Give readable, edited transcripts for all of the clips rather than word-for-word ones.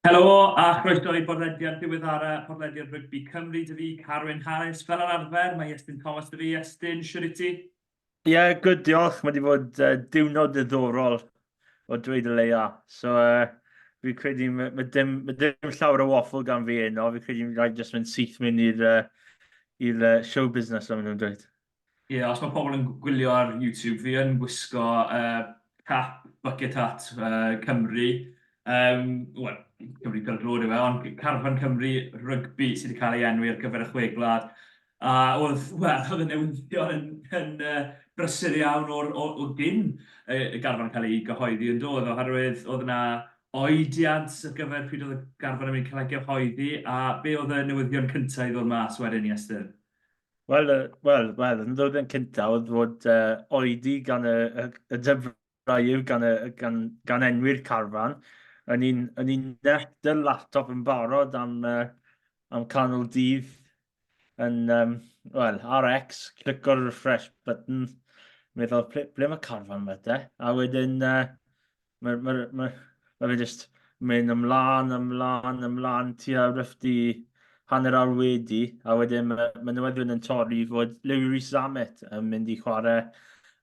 Helo a chroeso i bodlediad diweddara podlediad Rygbi Cymru. Dy fi, Carwyn Harris. Fel yr arfer, mae Iestyn Thomas dy fi. Iestyn, siwr i ti? Ie, yeah, good, diolch. Mae wedi bod diwrnod diddorol o dweud y leia. So, fi credu, mae dim, ma dim llawer o waffle gan fi heno. Fi credu rhaid jyst mynd syth mynd i'r i'r show business, fel maen nhw'n dweud. Ie, yeah, os mae pobl yn gwylio ar YouTube, fi yn gwisgo cap bucket hat Cymru. Wel, Cymru Pêl-droed yw e, ond carfan Cymru rygbi sydd wedi cael ei enwi ar gyfer y Chwe Gwlad. A oedd, wel, oedd y newyddion yn brysur iawn o'r, o, o gyn y garfan cael ei gyhoeddi yn dod, oherwydd oedd yna oediad ar gyfer pryd oedd y garfan yn mynd cael ei gyhoeddi, a be oedd y newyddion cyntaf i ddod mas wedyn, Iestyn? Wel, wel, wel, yn ddod yn cyntaf oedd fod oedi gan y dyfrau gan, y, gan, gan enwi'r carfan. O'n i'n o'n i'n net y laptop yn barod am canol dydd yn, wel, ar X, clico'r refresh button, meddwl, ble mae carfan yma te? A wedyn, Mae, mae, mae, mae fe jyst mynd ymlaen, ymlaen, ymlaen tua roughly hanner awr wedi, a wedyn mae newyddion yn torri fod Louis Rees-Zammit yn mynd i chwarae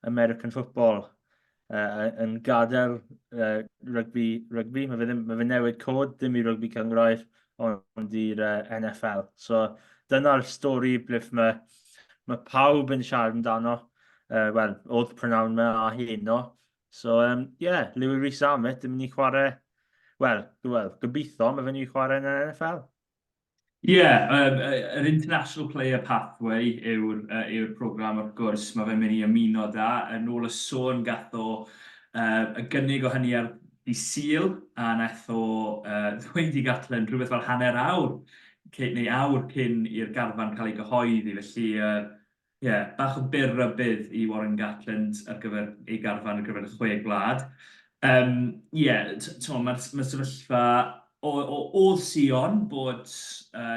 American football, yn gadael rygbi, rygbi. Mae fe, ddim, mae fe newid cod, ddim i rygbi cynghrair, ond i'r NFL. So dyna'r stori ble mae pawb yn siarad amdano. Wel, oedd prynawn yma a heno. So, yeah, Louis Rees-Zammit yn mynd i chwarae, wel, well, gobeithio, mae fe'n mynd i chwarae yn y NFL. Ie, yeah, yr International Player Pathway yw'r yw program wrth gwrs, mae fe'n mynd i ymuno da. Yn ôl y sôn gath o y gynnig o hynny ar ddydd Sul, a nath o ddweud i Gatland rhywbeth fel hanner awr, neu awr cyn i'r garfan cael ei gyhoeddi, felly Ie, bach o byr rybudd i Warren Gatland ar gyfer ei garfan ar gyfer y Chwe Gwlad. Ie, t'mo' ma'r ma' sefyllfa o'dd sïon bod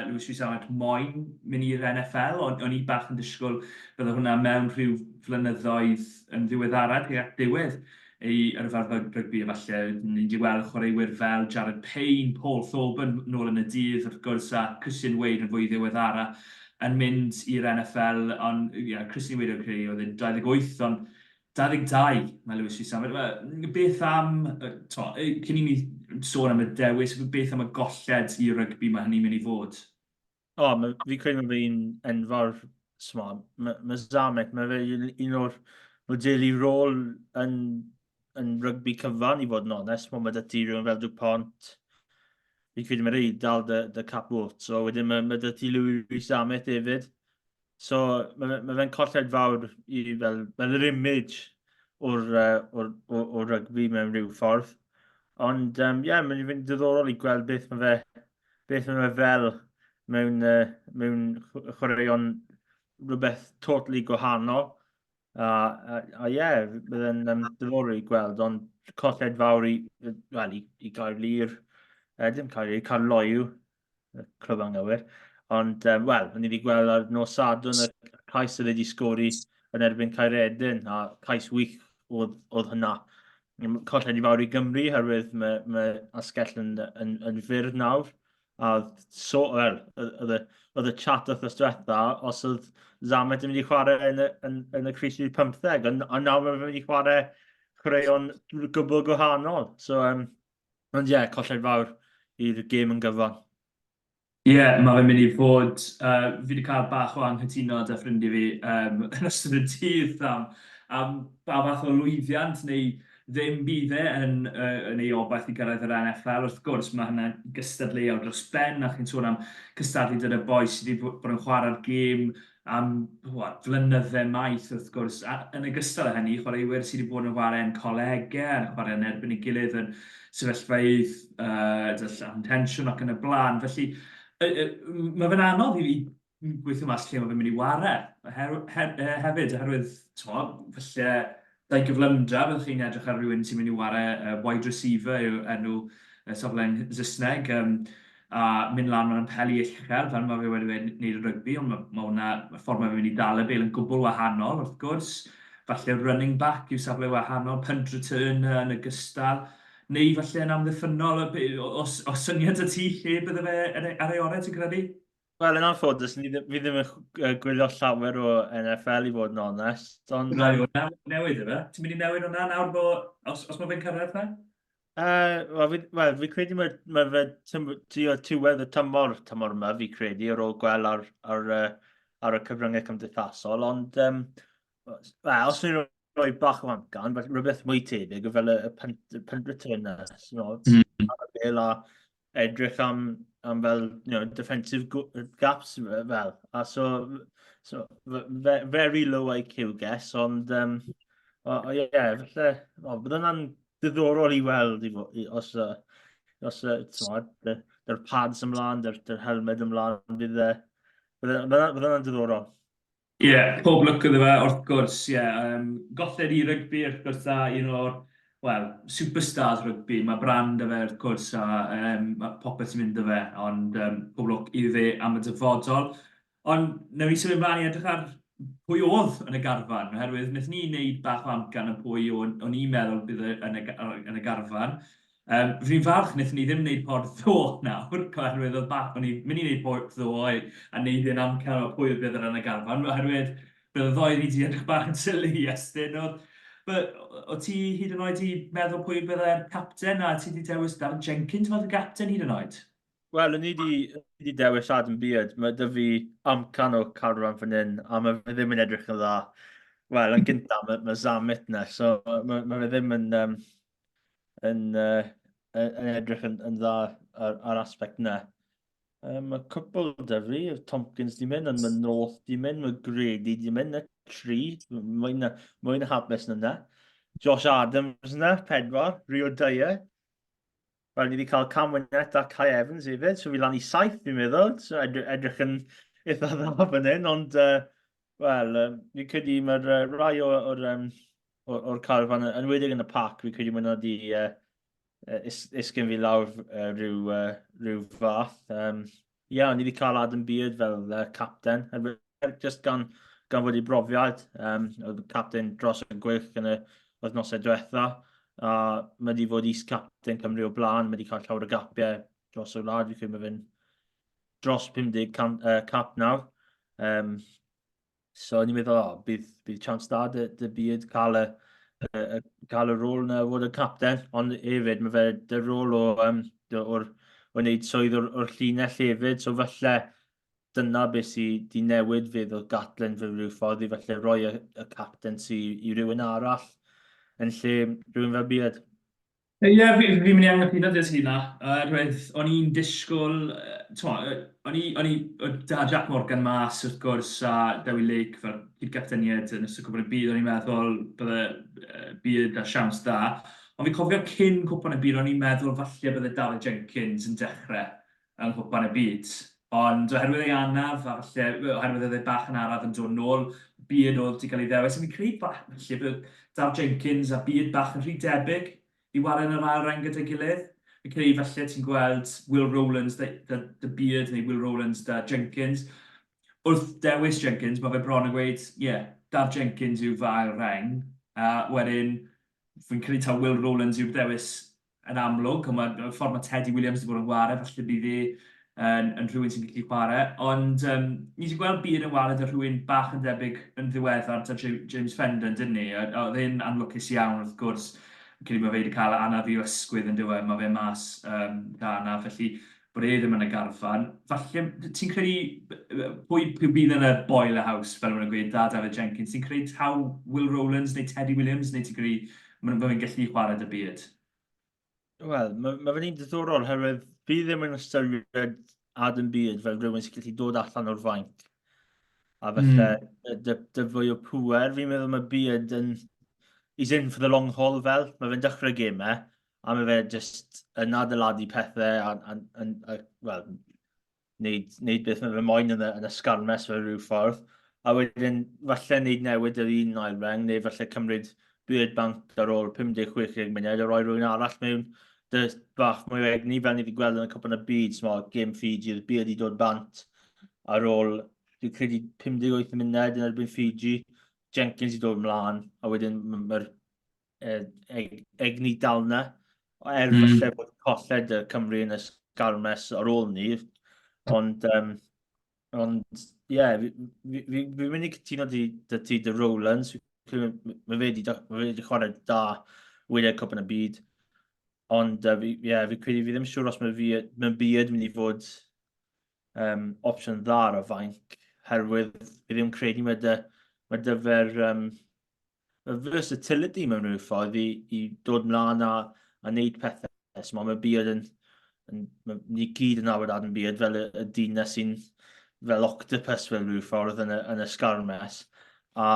Louis Rees-Zammit moyn mynd i'r NFL, o'n i bach yn disgwyl bydde hwnna mewn rhyw flynyddoedd yn ddiweddara tuag at diwedd ei yrfa rygbi efallai. Ni 'di weld chwaraewyr fel Jared Payne, Paul Thorburn nôl yn y dydd wrth gwrs a Christian Wade yn fwy ddiweddara yn mynd i'r NFL, ond ie, Christian Wade o'n credu oedd e'n 28, ond 22 mae Louis Rees-Zammit. Wel, beth am, t'mo', cyn i ni sôn am y dewis, beth am y golled i rygbi mae hynny'n mynd i fod? O, ma, fi credu mae fe'n enfawr, s'mo, mae Zammit, mae fe un o'r modelu rôl yn rygbi cyfan, i fod yn onest. Mae 'da ti rhywun fel Dupont, fi credu mae'r Eidal dy Capuozzo, so wedyn mae 'da ti Louis Rees-Zammit hefyd. So mae fe'n colled fawr i fel yr image o'r, or, or, o rygbi mewn rhyw ffordd. Ond ie, yeah, mae'n fynd diddorol i gweld beth mae fe fel mewn chwaraeon rhywbeth totally gwahanol. A ie, yeah, bydd yn diddorol i gweld, ond colled fawr i, well, i Gaerlŷr, dim Caerlŷr, Caerloyw, y clwb anghywir. Ond, wel, o'n i wedi gweld ar nos Sadwrn y cais oedd wedi sgori yn erbyn Caeredin, a cais wych oedd hynna. Colled i fawr i Gymru, herwydd mae asgell yn fyr nawr. A so, wel, oedd y chat wythnos diwetha, os oedd Zammit yn mynd i chwarae yn y crys 15, a nawr mae'n mynd i chwarae chwaraeon gwbl gwahanol. So, ond ie, yeah, colled fawr i'r gêm yn gyfan. Ie, yeah, mae fe'n mynd i fod. Fi wedi cael bach o anghytuno 'da ffrindiau fi yn ystod y dydd am ba fath o lwyddiant neu ddim bydd e yn ei obaith i gyrraedd yr NFL. Wrth gwrs, mae hynna'n gystadleuol dros ben, a chi'n sôn am cystadlu gyda bois sydd wedi bod yn chwarae'r gêm am what, flynydde maith wrth gwrs. A yn ogystal â hynny, chwaraewyr sydd wedi bod yn chwarae yn colegau, yn chwarae yn erbyn ei gilydd yn sefyllfaoedd llawn tensiwn ac yn y blaen. Felly, mae fe'n anodd i fi gweithio mas lle mae fe'n mynd i ware hefyd, oherwydd, t'mo', falle 'da'i gyflymdra, byddwch chi'n edrych ar rywun sy'n mynd i ware wide receiver yw enw y safle yn Saesneg, a mynd lan mewn peli uchel, fel mae fe wedi wneud yn rygbi, ond mae hwnna, y ffordd mae fe'n mynd i dal y bêl yn gwbl wahanol, wrth gwrs. Falle running back yw safle wahanol, punt returner yn ogystal. neu falle yn amddiffynnol, os, os syniad y ti lle bydde fe ar ei orau, ti'n credu? Wel, yn anffodus, ni, fi ddim yn gwylio llawer o NFL i fod yn onest, ond... Rhaid o newid efe? Ti'n mynd i newid hwnna nawr bo, os, os mae fe'n cyrraedd na? Wel, fi, well, fi credu mae, mae fe tua tuedd y tymor, tymor yma, fi credu, ar ôl gweld ar, ar, ar y cyfryngau cymdeithasol, ond um, well, os ni'n rhoi bach o amcan, rhywbeth mwy tebyg, fel y, y punt, y punt returner, you know, ar y bel a edrych am, am fel, you know, defensive gaps fel. A so, so very low IQ guess, ond um, o, o, yeah, falle, o, bydd hwnna'n diddorol i weld i, i, os, uh, os uh, t'mod, dy'r pads ymlaen, dy'r dyr helmed ymlaen, bydd, bydd, bydd hwnna'n diddorol. Ie, yeah, pob lwc iddo fe, wrth gwrs, ie. Yeah. Golled i rygbi, wrth gwrs, a un o'r, wel, superstars rygbi. Mae brand 'da fe, wrth gwrs, a mae popeth sy'n mynd 'da fe, ond pob lwc iddo fe am y dyfodol. Ond wnawn ni symud ymlaen i edrych ar pwy oedd yn y garfan, oherwydd wnaethon ni wneud bach o amcan o pwy o'n i'n meddwl bydd yn y, yn y garfan. Fi'n falch wnaethon ni ddim wneud pod ddo nawr, oherwydd oedd bach, o'n i'n mynd i wneud pod ddo a wneud un amcan o pwy oedd yn y garfan, oherwydd bydd y ddoi ni wedi edrych bach yn silly i Estyn. Oedd, o ti hyd yn oed i meddwl pwy byddai'r capten a ti wedi dewis Dafydd Jenkins fel y capten hyd yn oed? Wel, o'n i wedi dewis Adam Beard. Mae 'da fi amcan o carfan fan hyn, a mae fe ddim yn edrych yn dda. Wel, yn gyntaf, mae, mae Zammit na, so mae, mae fe ddim yn, um, yn, uh, yn edrych yn, yn dda ar, ar aspect na. Um, mae cwpl da fi, Tompkins di mynd, ond mae North di mynd, mae Grady di mynd, na tri, mwy na, mwy na hapus na na. Josh Adams na, pedwar, Rio Dyer. Wel, ni wedi cael Cam Winnett a Kai Evans hefyd, so fi lan i saith fi'n meddwl, so edrych yn eitha dda fan hyn, ond uh, wel, um, fi'n credu mae'r uh, rai o'r, or, um, or, or carfan, yn wedig yn y pac, fi'n credu mae hwnna wedi uh, is, isgyn fi lawr uh, rhyw, uh, rhyw fath. Um, Ie, yeah, ni wedi cael Adam Beard fel uh, capten, just gan, gan fod ei brofiad, um, oedd captain dros y gwych yn y wythnosau diwetha, a mae wedi fod is-captain Cymru o blaen, mae wedi cael llawer o gapiau dros y wlad, fi'n credu mae fe'n dros 50 can, cap nawr. Um, so ni'n meddwl, oh, bydd, bydd chance da dy, dy byd cael y, y, y, cael y rôl yna fod y capten, ond hefyd mae fe dy rôl o, um, o'r, o wneud swydd o'r, or llinell hefyd, so falle dyna beth sydd wedi newid feddwl Gatland fel rhyw ffordd i falle rhoi y, y captaincy i rywun arall yn lle rhywun fel Beard. Ie, yeah, fi'n fi mynd i anghytuno gyda ti na. Oherwydd o'n i'n disgwyl, o'n i, o'n i, da Jack Morgan mas wrth gwrs a Dewi Lake fel cyd-gapteniaid yn ystod Cwpan y Byd, o'n i'n meddwl bydde Beard a siawns dda. Ond fi'n cofio cyn Cwpan y Byd, o'n i'n meddwl falle bydde Dafydd Jenkins yn dechrau yng Nghwpan y Byd. Ond oherwydd ei anaf, a falle oherwydd oedd e bach yn araf yn dod nôl, Beard oedd 'di cael ei ddewis. A fi'n credu falle bod Daf Jenkins a Beard bach yn rhy debyg i ware yn yr ail reng gyda'i gilydd. Fi'n credu falle ti'n gweld Will Rowlands 'da, 'da, 'da Beard neu Will Rowlands 'da Jenkins. Wrth dewis Jenkins, mae fe bron yn gweud, ie, yeah, Daf Jenkins yw fy ail reng. A wedyn, fi'n credu taw Will Rowlands yw'r dewis yn amlwg, ond mae y ffordd mae Teddy Williams wedi bod yn ware, falle bydd e yn, yn rhywun sy'n gallu chwarae. Ond um, ni wedi gweld Beard yn ware 'da rhywun bach yn debyg yn ddiweddar 'da James Fender, dyn ni? Oedd e'n anlwcus iawn, wrth gwrs. Fi'n credu bod fe wedi cael anaf i'w ysgwydd yn dyw e, mae fe mas um, 'da anaf, felly bod e ddim yn y garfan. Falle, ti'n credu, pwy, pwy bydd yn y boiler house, fel maen nhw'n gweud, 'da Dafydd Jenkins, ti'n credu taw Will Rowlands neu Teddy Williams, neu ti'n credu maen nhw'n gallu chwarae 'da Beard? Wel, mae, mae fe'n un diddorol, herwydd fi ddim yn ystyried Adam Beard fel rhywun sy'n gallu dod allan o'r fainc. A felly, mm. dy, dy fwy o pŵer, fi'n meddwl mae Beard yn... He's in for the long haul fel, mae fe'n dechrau gemau, a mae fe just yn adeiladu pethau a, a, a, a well, wneud, wneud beth mae fe moyn yn y, yn y sgarmes fel rhyw ffordd. A wedyn, falle wneud newid yr un ail reng, neu falle cymryd Beard Bank ar ôl 50-60 munud a rhoi rhywun arall mewn dy bach mwy o egni, fel ni wedi gweld yn y Cwpan y Byd, smo, Game Fiji, oedd Beard i dod bant ar ôl, dwi'n credu, 58 munud yn erbyn Fiji, Jenkins i dod mlaen, a wedyn mae'r egni dal 'na. Er falle bod colled y Cymru yn y sgarmes ar ôl ni, ond um, ond ie, yeah, fi, fi, fi, fi mynd i cytuno di, dy ti dy Rowlands. Mae fe wedi chwarae da wyliau Cwpan y Byd. Ond uh, fi, yeah, fi credu fi ddim siŵr os mae fi, mae Beard mynd i fod um, opsiwn dda ar y fainc, herwydd fi ddim credu mae dy, mae dy fe'r um, y versatility mewn rhyw ffordd i, i dod mlaen a, a wneud pethau. So, mae Beard yn, yn, mae, ni gyd yn nabod Adam Beard fel y, y dyn na sy'n fel octopus fel rhyw ffordd yn y, yn y sgarmes. A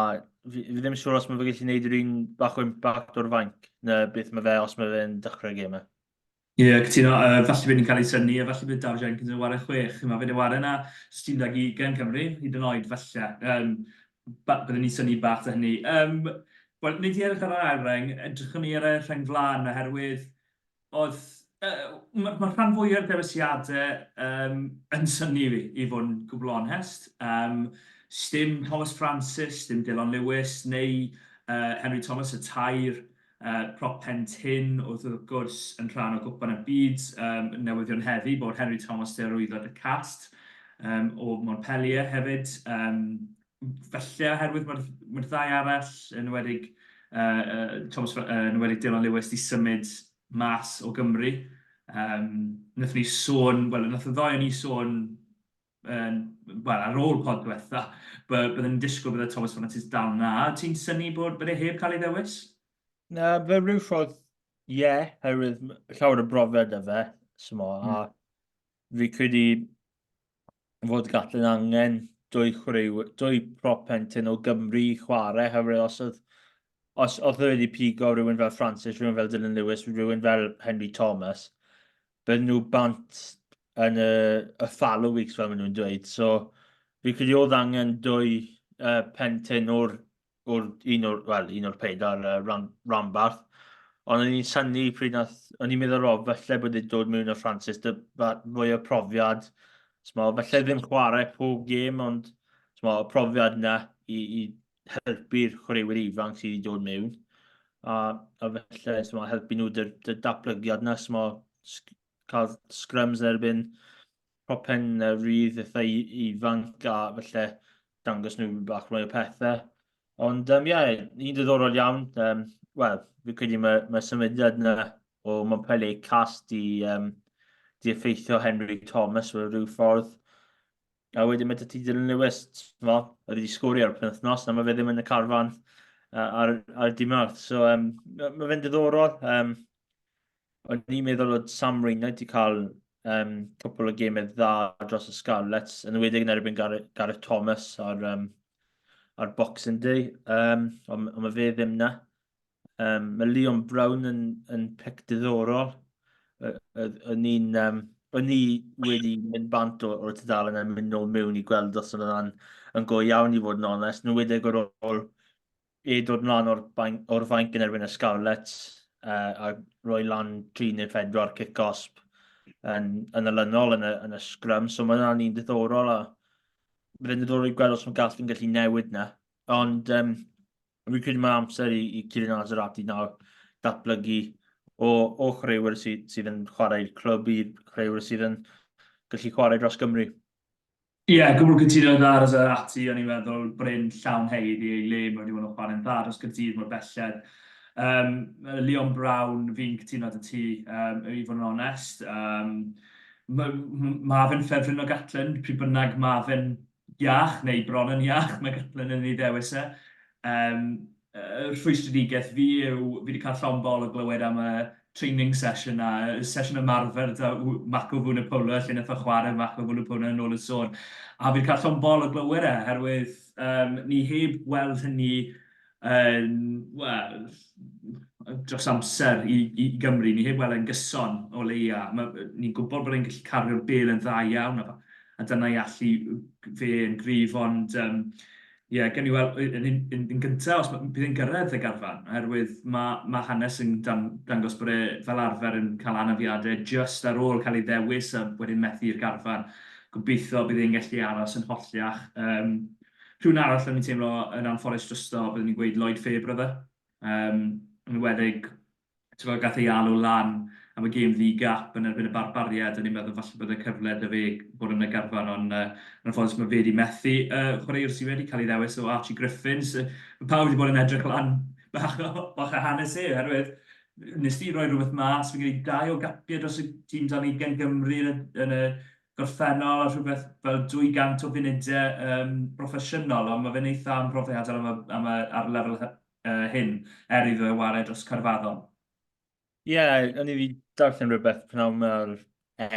fi, fi ddim yn siŵr os mae fe gallu gwneud yr un bach o impact o'r fainc na beth mae fe os mae fe'n dechrau gemau. Ie, yeah, cytuno. Falle bydd ni'n cael ei synnu, a falle bydd Daf Jenkins yn wario chwech. Mae fe'n wario na tîm dag ugain Cymru, hyd yn oed, falle. Um, byddwn ni'n synnu bach da hynny. Um, Wel, nid i edrych ar yr ail reng, edrychwn ni ar y rheng flaen, oherwydd oedd... Uh, Mae'r ma rhan fwyaf o'r dewisiadau um, yn synnu fi, i fod yn gwbl onest. Um, sdim Thomas Francis, dim Dylan Lewis, neu uh, Henry Thomas, y tair Prop pen tynn oedd wrth gwrs yn rhan o Gwpan y Byd. Um, newyddion heddi bod Henry Thomas di arwyddo y cast um, o Montpellier hefyd. Um, felly oherwydd mae'r mae ddau arall, yn enwedig, uh, uh, Thomas, uh, yn enwedig Dylan Lewis, di symud mas o Gymru. Um, nath ni sôn, wel, nath y ddau o'n ni sôn yn, wel, ar ôl pod diwetha, byddwn ni'n disgwyl bydde Thomas Francis dal na. Ti'n synnu bod bydde heb cael ei ddewis? Na, fe rhyw ffordd, ie, yeah, herwydd llawer o brofiad da fe, symo, mm. a fi credu fod Gatlin angen dwy chwaraewyr, dwy prop pentyn o Gymru i chwarae, herwydd os oedd os oedd wedi pigo rhywun fel Francis, rhywun fel Dylan Lewis, rhywun fel Henry Thomas, bydden nhw bant yn y, y fallow weeks fel maen nhw'n dweud. So fi credu oedd angen dwy uh, pentyn o'r, or, un o'r, well, un o'r pedair uh, ran, ranbarth. Ond o'n i'n synnu pryd nath, o'n i'n meddwl o, falle bod wedi dod mewn o Francis, dy, fwy o profiad. Smo, falle ddim chwarae pob gêm, ond smo, y profiad yna i, i helpu'r chwaraewyr ifanc sydd wedi dod mewn. A, a felly, smo, helpu nhw dy'r dy datblygiad yna, smo, cael scrums yn erbyn propen rhydd eitha ifanc a felly dangos nhw bach mwy o pethau. Ond ie, um, yeah, un diddorol iawn. Um, Wel, fi credu mae, mae symudiad yna o Montpellier cast i, um, di effeithio Henry Thomas o rhyw ffordd. A wedyn mae dy ti Dylan Lewis, mo, oedd wedi sgorio ar y penwythnos, na mae fe ddim yn y carfan uh, ar, ar dim mawrth. So, um, mae fe'n diddorol. Um, o'n i'n meddwl oedd Sam Rayner wedi cael um, cwpl o gemau dda dros y Scarlets, yn enwedig yn erbyn Gareth, Gareth Thomas ar, um, ar Boxing Day, um, ond, ond mae fe ddim na. Um, mae Leon Brown yn, yn pic diddorol. O'n i'n um, o'n i wedi mynd bant o'r, or tudalen a mynd nôl mewn i gweld os oedd yna'n yn go iawn i fod yn onest. Nhw wedi ar ôl e dod mlaen o'r, banc, or fainc yn erbyn y Scarlets uh, a roi lan 3 neu 4 cic gosb yn, yn olynol yn y, yn y scrum. So mae hwnna'n un diddorol a bydd yn diddorol i gweld os mae Gallen gallu newid na. Ond um, Fi'n credu mae amser i, i Kieran Azarati nawr datblygu o, o chwaraewyr sydd, sydd yn chwarae i'r clwb i chwaraewyr sydd yn gallu chwarae dros Gymru. Ie, yeah, gwbl cytuno dda ar Azarati, o'n i'n meddwl bod e'n llawn haeddu ei le, mae wedi bod yn chwarae'n dda dros Gaerdydd mor belled. Um, Leon Brown, fi'n cytuno dy ti, um, i fod yn onest. Um, mae ma fe'n ffefryn o Gatlin, pryd bynnag mae fe'n iach, neu bron yn iach, mae Gatland yn ei ddewis e. Um, y rhwystredigaeth fi yw, fi wedi cael llond bol o glywed am y training session a y sesiwn ymarfer da Mako Vunipola, lle nath o chwarae Mako Vunipola yn ôl y sôn. A fi wedi cael llond bol o glywed e, oherwydd um, ni heb weld hynny yn, wel, dros amser i, i Gymru. Ni heb weld e'n gyson o leia. Ni'n gwybod bod e'n gallu cario'r bel yn dda iawn, a, a dyna i allu fe yn gryf, ond um, ie, yeah, gen i weld yn, yn, yn, yn gyntaf, os bydd e'n gyrraedd y garfan, oherwydd mae, mae hanes yn dan, dangos bod e fel arfer yn cael anafiadau just ar ôl cael ei ddewis a wedyn methu i'r garfan. Gobeithio bydd e'n gallu aros yn holliach. Um, Rhywun arall o'n i'n teimlo yn anffodus drosto, byddwn i'n gweud Lloyd Fairbrother. Um, yn enwedig Ti'n gath ei alw lan am y gêm ddi-gap yn erbyn y Barbariaid, o'n i'n meddwl falle bod y cyfle 'da fe bod yn y garfan, ond yn anffodus mae fe wedi methu. Chwaraewr sydd wedi cael ei ddewis o Archie Griffins, mae pawb wedi bod yn edrych lan bach o, bach o hanes e, oherwydd nes di roi rhywbeth mas, fi'n credu dau o gapiau dros y tîm dan ugain Gymru yn y, yn y gorffennol a rhywbeth fel 200 o funudau broffesiynol, ond mae fe'n eitha amhrofiadol am y, am y, ar lefel hyn, er iddo e ware dros Caerfaddon. Ie, yeah, o'n i wedi darllen rhywbeth pnawn 'ma ar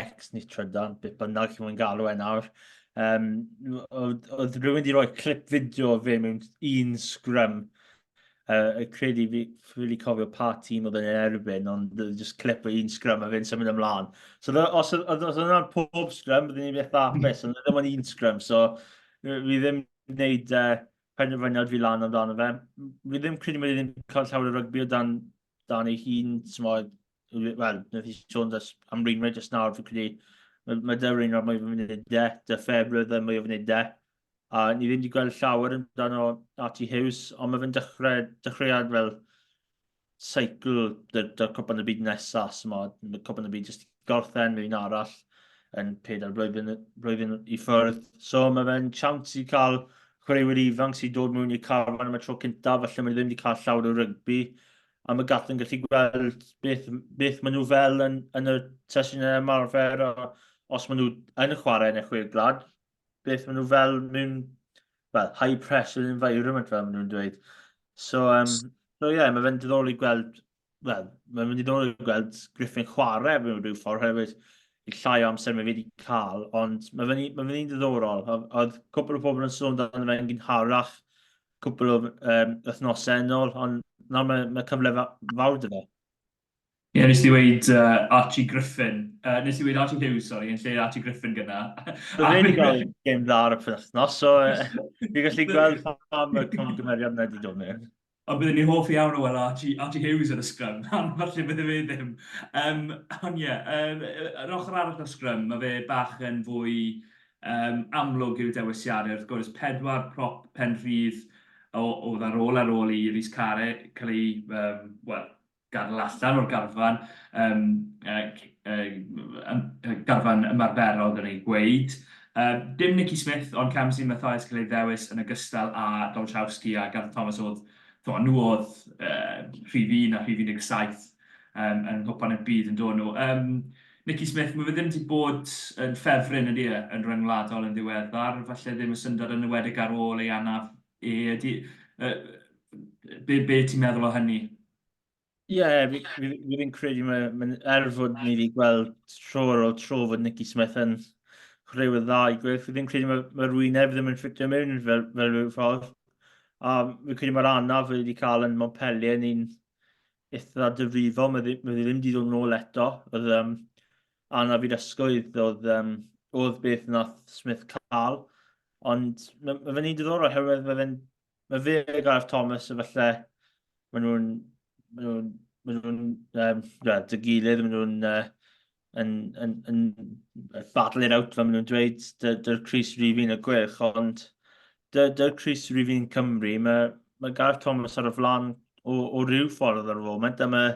X neu Trydan, beth bynnag chi'n mwyn galw e nawr. Oedd, oedd rhywun wedi rhoi clip fideo o fe mewn un scrum. Credu fi ffili cofio pa tîm oedd yn erbyn, ond just clip o un scrum a fe'n symud ymlaen. So os oedd yna'n pob scrum, byddwn ni'n beth hapus, ond ddim ond un scrum, so fi ddim wneud penderfyniad fi lan amdano fe. Fi ddim credu mae ddim cael llawer o rygbi o dan, dan ei hun, wel, wnaeth i sôn am Reinwyd jyst nawr, fi credu, mae, mae dy Reinwyd mwy o funudau, dy Fairbrother mwy o funudau, a ni ddim wedi gweld llawer amdano Archie Hughes, ond mae fe'n dechrau, dechreuad fel seicl dy'r Cwpan y Byd nesaf, so mae Cwpan y Byd jyst gorffen, mae un arall yn pedair blwyddyn, blwyddyn i ffwrdd. So mae fe'n siawns i cael chwaraewyr ifanc sy'n dod mewn i'r carfan am y tro cyntaf, falle maen nhw ddim wedi cael llawer o rygbi, a mae Gatland yn gallu gweld beth, beth maen nhw fel yn, yn y sesiynau ymarfer, a os maen nhw yn chwarae yn y chwe gwlad, beth maen nhw fel mewn, well, high pressure environment fel maen nhw'n dweud. So, so yeah, mae fe'n diddorol i gweld, well, mae'n diddorol i gweld Griffin chwarae mewn rhyw ffordd hefyd i llai o amser mae fe wedi cael, ond mae fe'n mae fe'n diddorol. Oedd cwpl o bobl yn sôn amdano fe'n gynharach, cwpl o wythnosau yn ôl, ond nawr mae, mae cyfle fawr 'da fe. Ie, yeah, nes i weud Archie Griffin. Nes i weud Archie Hughes, sorry, yn lle Archie Griffin gyna. So fe wedi cael gêm dda ar y penwythnos, so fi'n gallu gweld pam y camgymeriad yna wedi dod mewn. Ond byddwn ni'n hoff iawn o weld Archie, Archie Hughes yn y sgrym, ond falle bydde fe ddim. Ond ie, yeah, yr ochr arall o'r sgrym, mae fe bach yn fwy amlwg i'w dewisiadau. Wrth gwrs, pedwar prop pen rhydd oedd ar ôl ar ôl i Rhys Carre cael ei, well, gadael allan o'r garfan, um, garfan ymarferol yn ei gweud. Dim Nicky Smith, ond Kamsi Mathias cael ei ddewis yn ogystal â Domachowski a Gareth Thomas oedd, tho, nhw oedd rhif 1 a rhif 17 yn nghwpan y byd yn dod nhw. Nicky Smith, mae fe ddim wedi bod yn ffefryn ydy e, yn ryngwladol yn ddiweddar, falle ddim y syndod yn enwedig ar ôl ei anaf e. Ydy, be, be ti'n meddwl o hynny? Ie, yeah, fi, fi, fi fi'n credu, mae, mae, er fod ni wedi gweld tro ar ôl tro fod Nicky Smith yn chwaraewyr dda i gweud, fi ddim credu mae'r mae wyneb ddim yn ffitio mewn fel, fel rhyw ffordd. A fi'n credu mae'r anaf wedi cael yn Montpellier yn un eitha difrifol, mae, mae ddim wedi dod nôl eto. Oedd um, anaf i'r ysgwydd oedd, um, oedd beth nath Smith cael. Ond mae, mae fe'n un diddorol oherwydd mae fe'n Mae fe a Gareth Thomas a falle maen nhw'n maen nhw'n maen nhw'n um, well, dy gilydd, maen nhw'n uh, yn, yn, yn battle it out fel maen nhw'n dweud, dy'r Chris Rifin y gwych, ond dy'r Chris Rifin Cymru, mae, mae Gareth Thomas ar y flan o, o ryw ffordd ar y foment, a mae,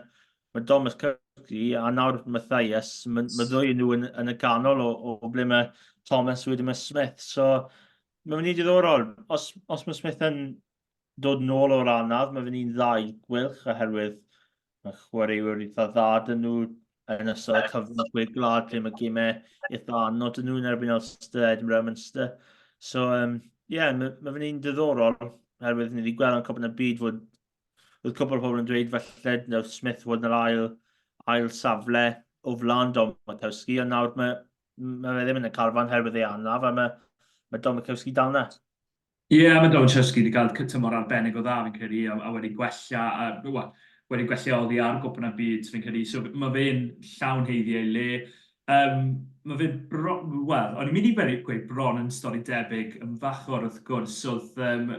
mae Thomas Cyrci a nawr Mathias, mae, mae ddwy nhw yn, yn y canol o, o ble mae Thomas wedyn mae Smith, so Mae'n mynd i diddorol. Os, os mae Smith yn dod nôl o'r anaf, mae fe'n un dda i Gweilch oherwydd mae chwaraewyr eitha dda dyn nhw yn ystod y cyfnod chwe gwlad lle mae gemau eitha anodd dyn nhw yn erbyn Ulster, Edinburgh, Munster. So, um, yeah, mae, mae fe'n un diddorol oherwydd ni wedi gweld yn Cwpan y Byd fod oedd cwpl o pobl yn dweud falle nath Smith fod yn yr ail, ail safle o flaen Domachowski, ond nawr mae, mae fe ddim yn y carfan herwydd ei anaf, a mae, mae Domachowski dal 'na. Ie, yeah, mae Domachowski wedi cael tymor arbennig o dda, fi'n credu, a, a wedi gwella, a, well, wedi gwella oddi ar Gwpan y Byd, fi'n credu. So mae fe'n llawn haeddu ei le. Um, mae fe bro... Wel, o'n i'n mynd i gweud, gweud bron yn stori debyg yn fachor wrth gwrs. Oedd um,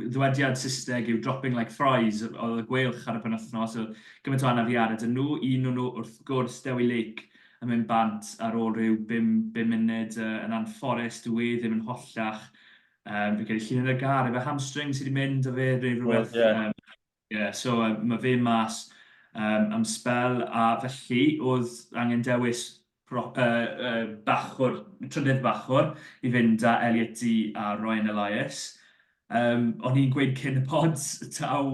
ddywediad Saesneg yw dropping like fries, oedd y Gweilch ar y penwythnos, oedd gymaint o anafiadau 'da nhw. Un o'n nhw wrth gwrs, Dewi Lake, yn mynd bant ar ôl rhyw bum, bum munud uh, yn anffodus, dw i ddim yn hollach. Fi'n credu llun yn y gar, efo hamstring sydd wedi mynd o fe, neu rhywbeth. Yeah. Yeah, so mae fe mas am sbel, a felly oedd angen dewis pro, bachwr, trydydd bachwr i fynd â Elliot Dee a Ryan Elias. O'n i'n gweud cyn y pod taw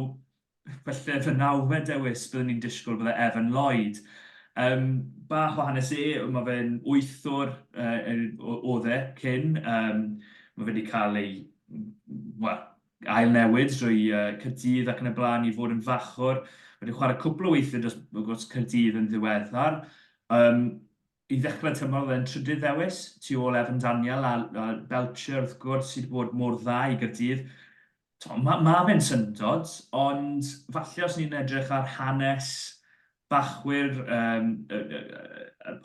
falle fy nawfed dewis byddwn i'n disgwyl bydde Evan Lloyd. Bach o hanes e, mae fe'n wythwr oedd e cyn. Mae fe wedi cael ei, wel, ail-newid drwy Caerdydd ac yn y blaen i fod yn fachwr. Mae wedi chwarae cwpl o weithiau dros, dros Caerdydd yn ddiweddar. I ddechrau tymor oedd e'n trydydd ddewis, tu ôl Evan Daniel a, a Belcher wrth gwrs sydd wedi bod mor dda i Gaerdydd. Mae ma fe'n syndod, ond falle os ni'n edrych ar hanes bachwyr, um, y,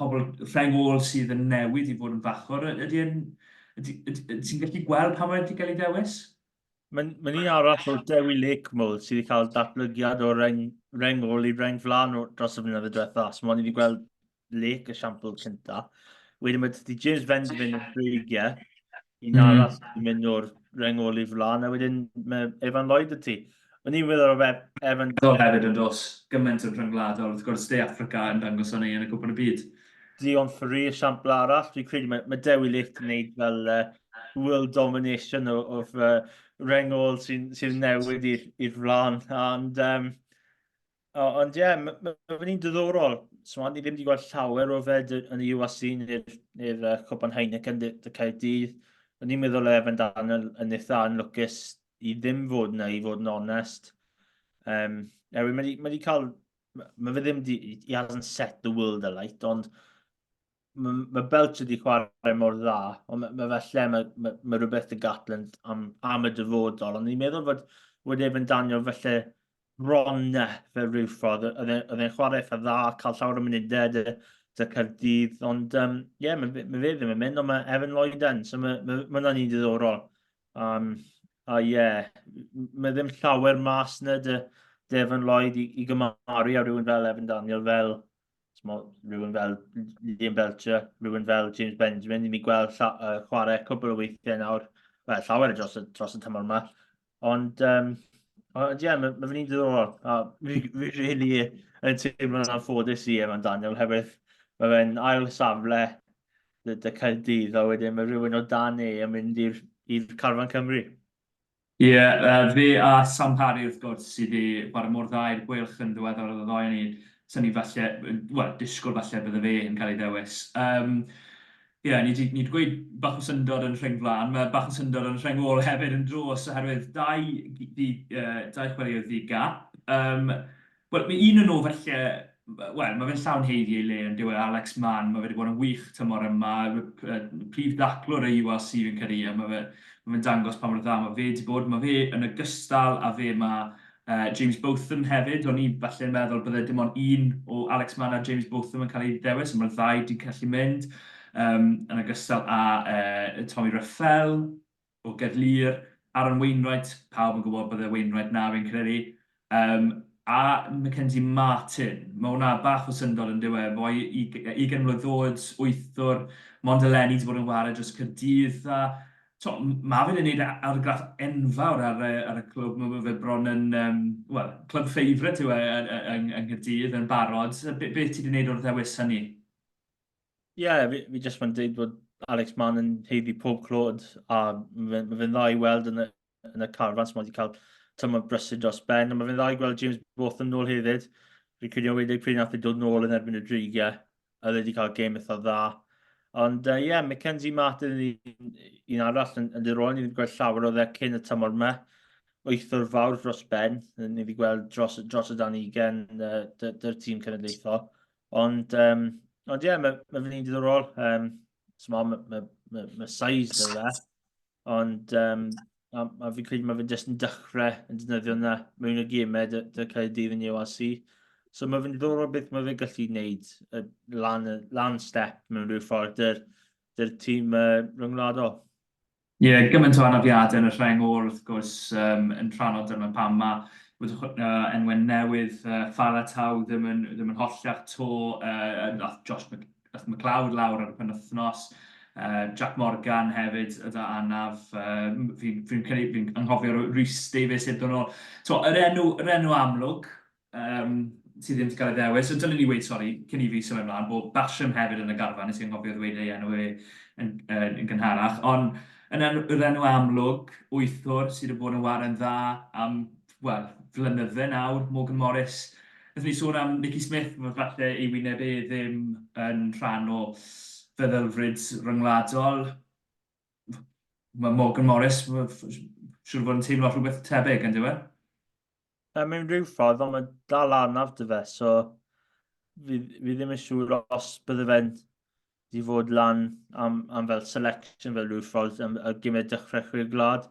pobl rheng ôl sydd yn newid i fod yn fachwr, ydy yn, ydy, ydy, ti'n gallu gweld pam mae wedi cael ei ddewis? Mae'n ma un arall o Dewi Lake Mold sydd wedi cael datblygiad o reng, reng ôl i reng flan dros y flynyddoedd diwetha. So mae'n wedi gweld Lake esiampl cynta. Wedyn mae ti James Benjamin yn Dreigiau, un arall sy'n mynd o'r reng ôl i flan, a wedyn mae Evan Lloyd y ti. O'n i'n meddwl o fe, Evan... Rhyngwladol hefyd yn dos, gymaint yn rhyngwladol, wrth gwrs, De Affrica yn dangos hynny yn y Cwpan y Byd. Dion Ferree, esiampl arall, dwi'n credu mae, mae Dewi Lake yn gwneud fel world domination o, of reng ôl sy'n sy newid i'r flan. And, ond ie, yeah, mae ma, ma fe'n un diddorol. So, ni ddim wedi gweld llawer o fe yn y URC neu'r neu, Cwpan Heineken dy, dy Caerdydd. O'n i'n meddwl Evan Daniel yn eitha anlwcus i ddim fod yna, i fod yn onest. Erwydd mae wedi cael... Mae fe ddim di... He hasn't set the world alight, ond mae, mae Belcher wedi chwarae mor dda, ond mae, mae falle mae, mae, mae rhywbeth y Gatland am, am y dyfodol, ond ni'n meddwl fod, fod Evan Daniel falle bron na fel rhyw ffordd. Oedd e'n chwarae eitha dda, cael llawer o munudau dy, dy Caerdydd, ond ie, um, yeah, mae, mae fe ddim yn mynd, ond mae Evan Lloyd yn, so mae, mae, mae hwnna'n un diddorol. A ie, yeah, mae ddim llawer mas na dy, dy Evan Lloyd i, i gymaru â rhywun fel Evan Daniel, fel Smo, rhywun fel Liam Belcher, rhywun fel James Benjamin, ni wedi gweld chwarae cwbl o weithiau nawr, wel, llawer dros y, dros y tymor yma. Ond, um, ond ie, yeah, mae ma fe'n un diddorol. A fi, fi really yn teimlo'n anffodus i Evan Daniel, hefyd mae fe'n ail safle dy, dy Caerdydd, a wedyn mae rhywun o dan e yn mynd i'r carfan Cymru. Ie, yeah, fe a Sam Parry wrth gwrs sydd wedi chwarae mor dda i'r Gweilch yn ddiweddar oedd y ddoi ni, sy'n ni falle, wel, disgwyl falle bydde fe yn cael ei ddewis. Um, Ie, yeah, ni wedi ni gweud bach o syndod yn rheng flaen, mae bach o syndod yn rheng ôl hefyd yn dros oherwydd dau, di, dau chwaraewr ddi gap. Um, Wel, mae un o nhw falle, wel, mae fe'n llawn haeddu ei le yn dyw e, Alex Mann, mae fe wedi bod yn wych tymor yma, prif daclwr y URC fi'n credu, a mae fe, mae fe'n dangos pa mor dda mae fe wedi bod. Mae fe yn ogystal â fe mae James Botham hefyd, o'n i falle'n meddwl bydde dim ond un o Alex Mann a James Botham yn cael ei ddewis, ond mae'r ddau wedi gallu mynd, um, yn ogystal â Tommy Ruffell, o Gaerlŷr, Aaron Wainwright, pawb yn gwybod bydde Wainwright 'na fi'n credu, yym a Mackenzie Martin. Mae hwnna bach o syndod yn dyw e, boi 20 mlwydd oed, wythwr, mond eleni 'di bod yn ware dros Caerdydd a t'o' ma' fe 'di neud argraff enfawr ar y ar y clwb, ma' fe bron yn yym wel club favourite yw e yng yng Nghaerdydd yn barod. Be beth ti 'di neud o'r ddewis hynny? Ie, yeah, fi, fi jyst mae'n dweud bod Alex Mann yn heiddi pob clod a mae fe'n ma fe dda i weld yn y, yn y carfan, so mae wedi cael tymor brysur dros ben, ond mae fe'n dda i gweld James Botham nôl hefyd. Fi'n credu o'n wedi pryd nath e dod nôl yn erbyn y Dreigiau, a oedd wedi cael gêm eitha dda. Ond ie, uh, yeah, Mackenzie Martin yn un, un arall yn, yn diddorol, ni wedi gweld llawer o dde cyn y tymor yma. Wythwr fawr dros ben, ni wedi gweld dros, dros y dan ugen uh, dy'r tîm cenedlaethol. Ond, um, ond ie, yeah, mae ma fe'n un diddorol. Um, so mae ma, ma, ma size da fe. Ond um, a, a fi'n credu mae fe jyst yn dechrau yn defnyddio yna mewn y gemau dy, dy Caerdydd yn URC. So mae fe'n diddorol beth mae fe'n gallu gwneud lan, lan step mewn rhyw ffordd dy'r, dy'r tîm uh, rhyngwladol. Ie, yeah, gymaint o anafiadau yn y rheng ôl wrth gwrs um, yn rhan o dyma pam mae wedi enwau newydd uh, Faletau ddim yn, ddim yn holliach to, uh, nath Josh Mc, nath McLeod lawr ar y penwythnos, uh, Jack Morgan hefyd yda anaf, uh, fi'n fi credu, fi'n anghofio Rhys Davies iddyn nhw. So, yr enw, yr enw amlwg, um, sydd ddim wedi cael ei ddewis, so dylen ni weud, sori, cyn i fi symud ymlaen, bod Basham hefyd yn y garfan, nes i anghofio ddweud ei enw e yn, yn, yn gynharach, ond yn enw, yr enw amlwg, wythwr sydd wedi bod yn ware'n dda am, wel, flynydde nawr, Morgan Morris. Wnaethon ni sôn am Nicky Smith, mae falle ei wyneb e ddim yn rhan o feddylfryd ryngwladol. Mae Morgan Morris, siŵr o fod yn teimlo rhywbeth tebyg, yn dyw e? Mewn rhyw ffordd, ond mae dal anaf dy fe, so fi, fi ddim yn siŵr os bydde fe'n di fod lan am, am fel selection fel rhyw ffordd am, ar gymryd dechrau chwe gwlad.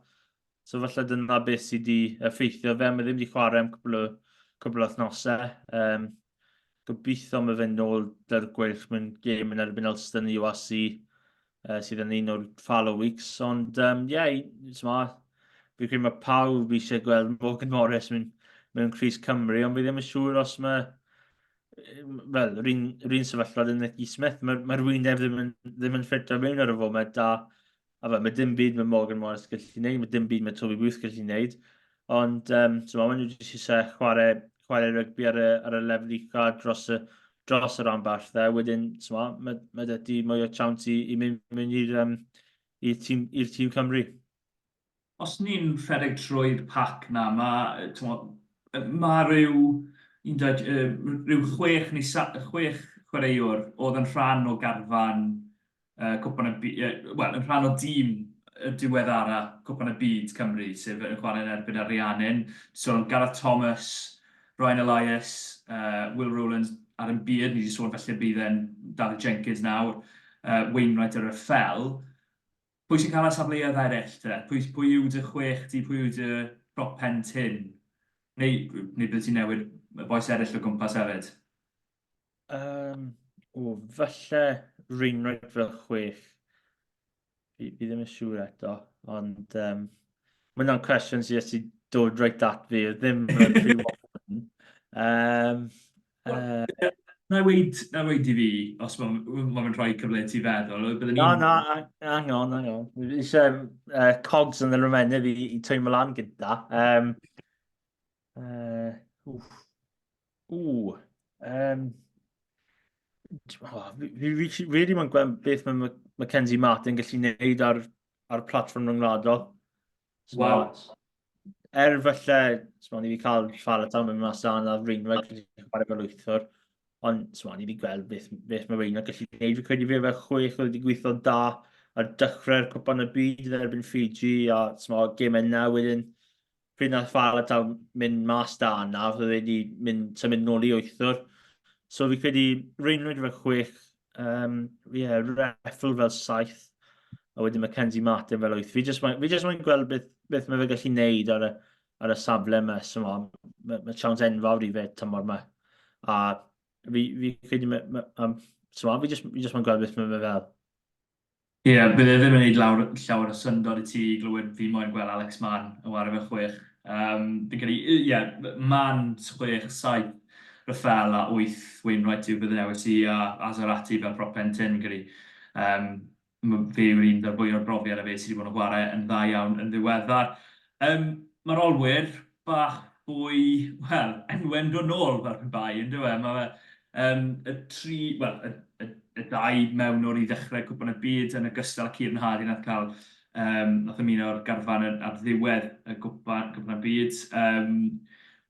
So falle dyna beth sydd wedi effeithio fe. Mae ddim wedi chwarae am cwbl o, cwbl o wythnosau. Um, gobeithio mae fe'n nôl dy'r gweilch mewn gêm yn erbyn Ulster yn URC, uh, sydd yn un o'r fallow weeks. Ond, um, ie, yeah, fi credu mae pawb eisiau gweld Morgan Morris mewn, mewn Cris Cymru, ond fi ddim yn siŵr os mae fel, yr un, yr un sefyllfa yn Nicky Smith, mae'r mae wyneb ddim yn, ddim yn ffitio mewn ar y foment, a, a fel, mae dim byd mae Morgan Morris gallu gwneud, mae dim byd mae Toby Booth gallu gwneud, ond um, so maen nhw jyst eisiau chwarae, chwarae rygbi ar y, ar y lefel ucha dros y, dros y rhanbarth dde, wedyn so mae, mae, mae dy ti mwy o chance i, i mynd, mynd i'r um, i'r tîm, i'r tîm Cymru. Os ni'n rhedeg trwy'r pac 'na, ma' t'mod, ma' ryw un dau yy ryw chwech neu chwech chwaraewr oedd yn rhan o garfan yy Cwpan y By- yy wel, yn rhan o dîm y diweddara Cwpan y Byd Cymru, sef yn chwarae yn erbyn Ariannin. So Gareth Thomas, Ryan Elias, yy Will Rowlands, Aaron Beard, ni 'di sôn falle bydd e'n Dafydd Jenkins nawr, yy Wainwright a Reffell. Pwy sy'n cael y safleoedd eraill te? Pwy, pwy yw dy chwech di? Pwy yw dy prop pen tynn? Neu, neu bydde ti'n newid y bois eraill o gwmpas hefyd? Um, o, falle Reinwright fel chwech. Fi, fi ddim yn siŵr eto, ond um, mae hwnna'n cwestiwn sydd wedi dod reit at fi, ddim yn rhy Um, uh, Na i weid, na i weid i fi, os mae'n ma fe'n rhoi cyfle i ti feddwl. Bydden ni'n... Na, na, hang on, hang on. Fi eisiau uh, cogs yn yr ymennydd i, i twymo lan gyda. Um, uh, wff. Ww. Um, oh, fi, fi, fi really mae'n gweld beth mae Mackenzie Martin gallu gwneud ar, ar platfform rhyngwladol. So, Waw. Er falle, so, ni wedi cael Falatau mewn mas dan a Reinweg gallu chwarae fel wythwr, ond so, ni wedi gweld beth, beth mae Reinweg gallu gwneud. Fi credu fe fel chwech oedd wedi gweithio da ar dechrau'r cwpan y byd yn erbyn Fiji a so, gemau yna wedyn pryd nath Falatau mynd mas da yna, oedd wedi mynd, symud nôl i wythwr. So fi credu Reinweg fel chwech, Um, yeah, Reffel fel saith, a wedyn Mackenzie Martin fel wyth. Fi jyst fi jyst moyn gweld beth, beth mae fe gallu neud ar y, ar y safle yma. So, mae, mae, mae siawns enfawr i fe tymor yma. A fi, fi credu, ma, ma, um, so, fi jyst, fi jyst moyn gweld beth mae fe fel. Ie, yeah, bydde ddim yn gwneud lawr, llawer o syndod i ti i glywed fi moyn gweld Alex Mann yn wario fe chwech. Um, fi'n credu, ie, yeah, Mann chwech, saith, Raffael a wyth Wainwright yw fy ddewis i a Azarati fel prop pen tynn, fi'n credu. Um, fe yw'r un 'da'r fwy o'r brofiad a fe sydd wedi bod yn chwarae yn dda iawn yn ddiweddar. Um, Mae'r olwyr bach fwy, wel, enwau'n dod nôl fel pe bai, yn dyw e? Mae fe, um, y tri, wel, y, y, y dau mewnwr i ddechrau Cwpan y Byd yn ogystal â Kieran Hardy nath cael, um, nath ymuno'r garfan ar ddiwedd y Gwpan, Cwpan y Byd. Um,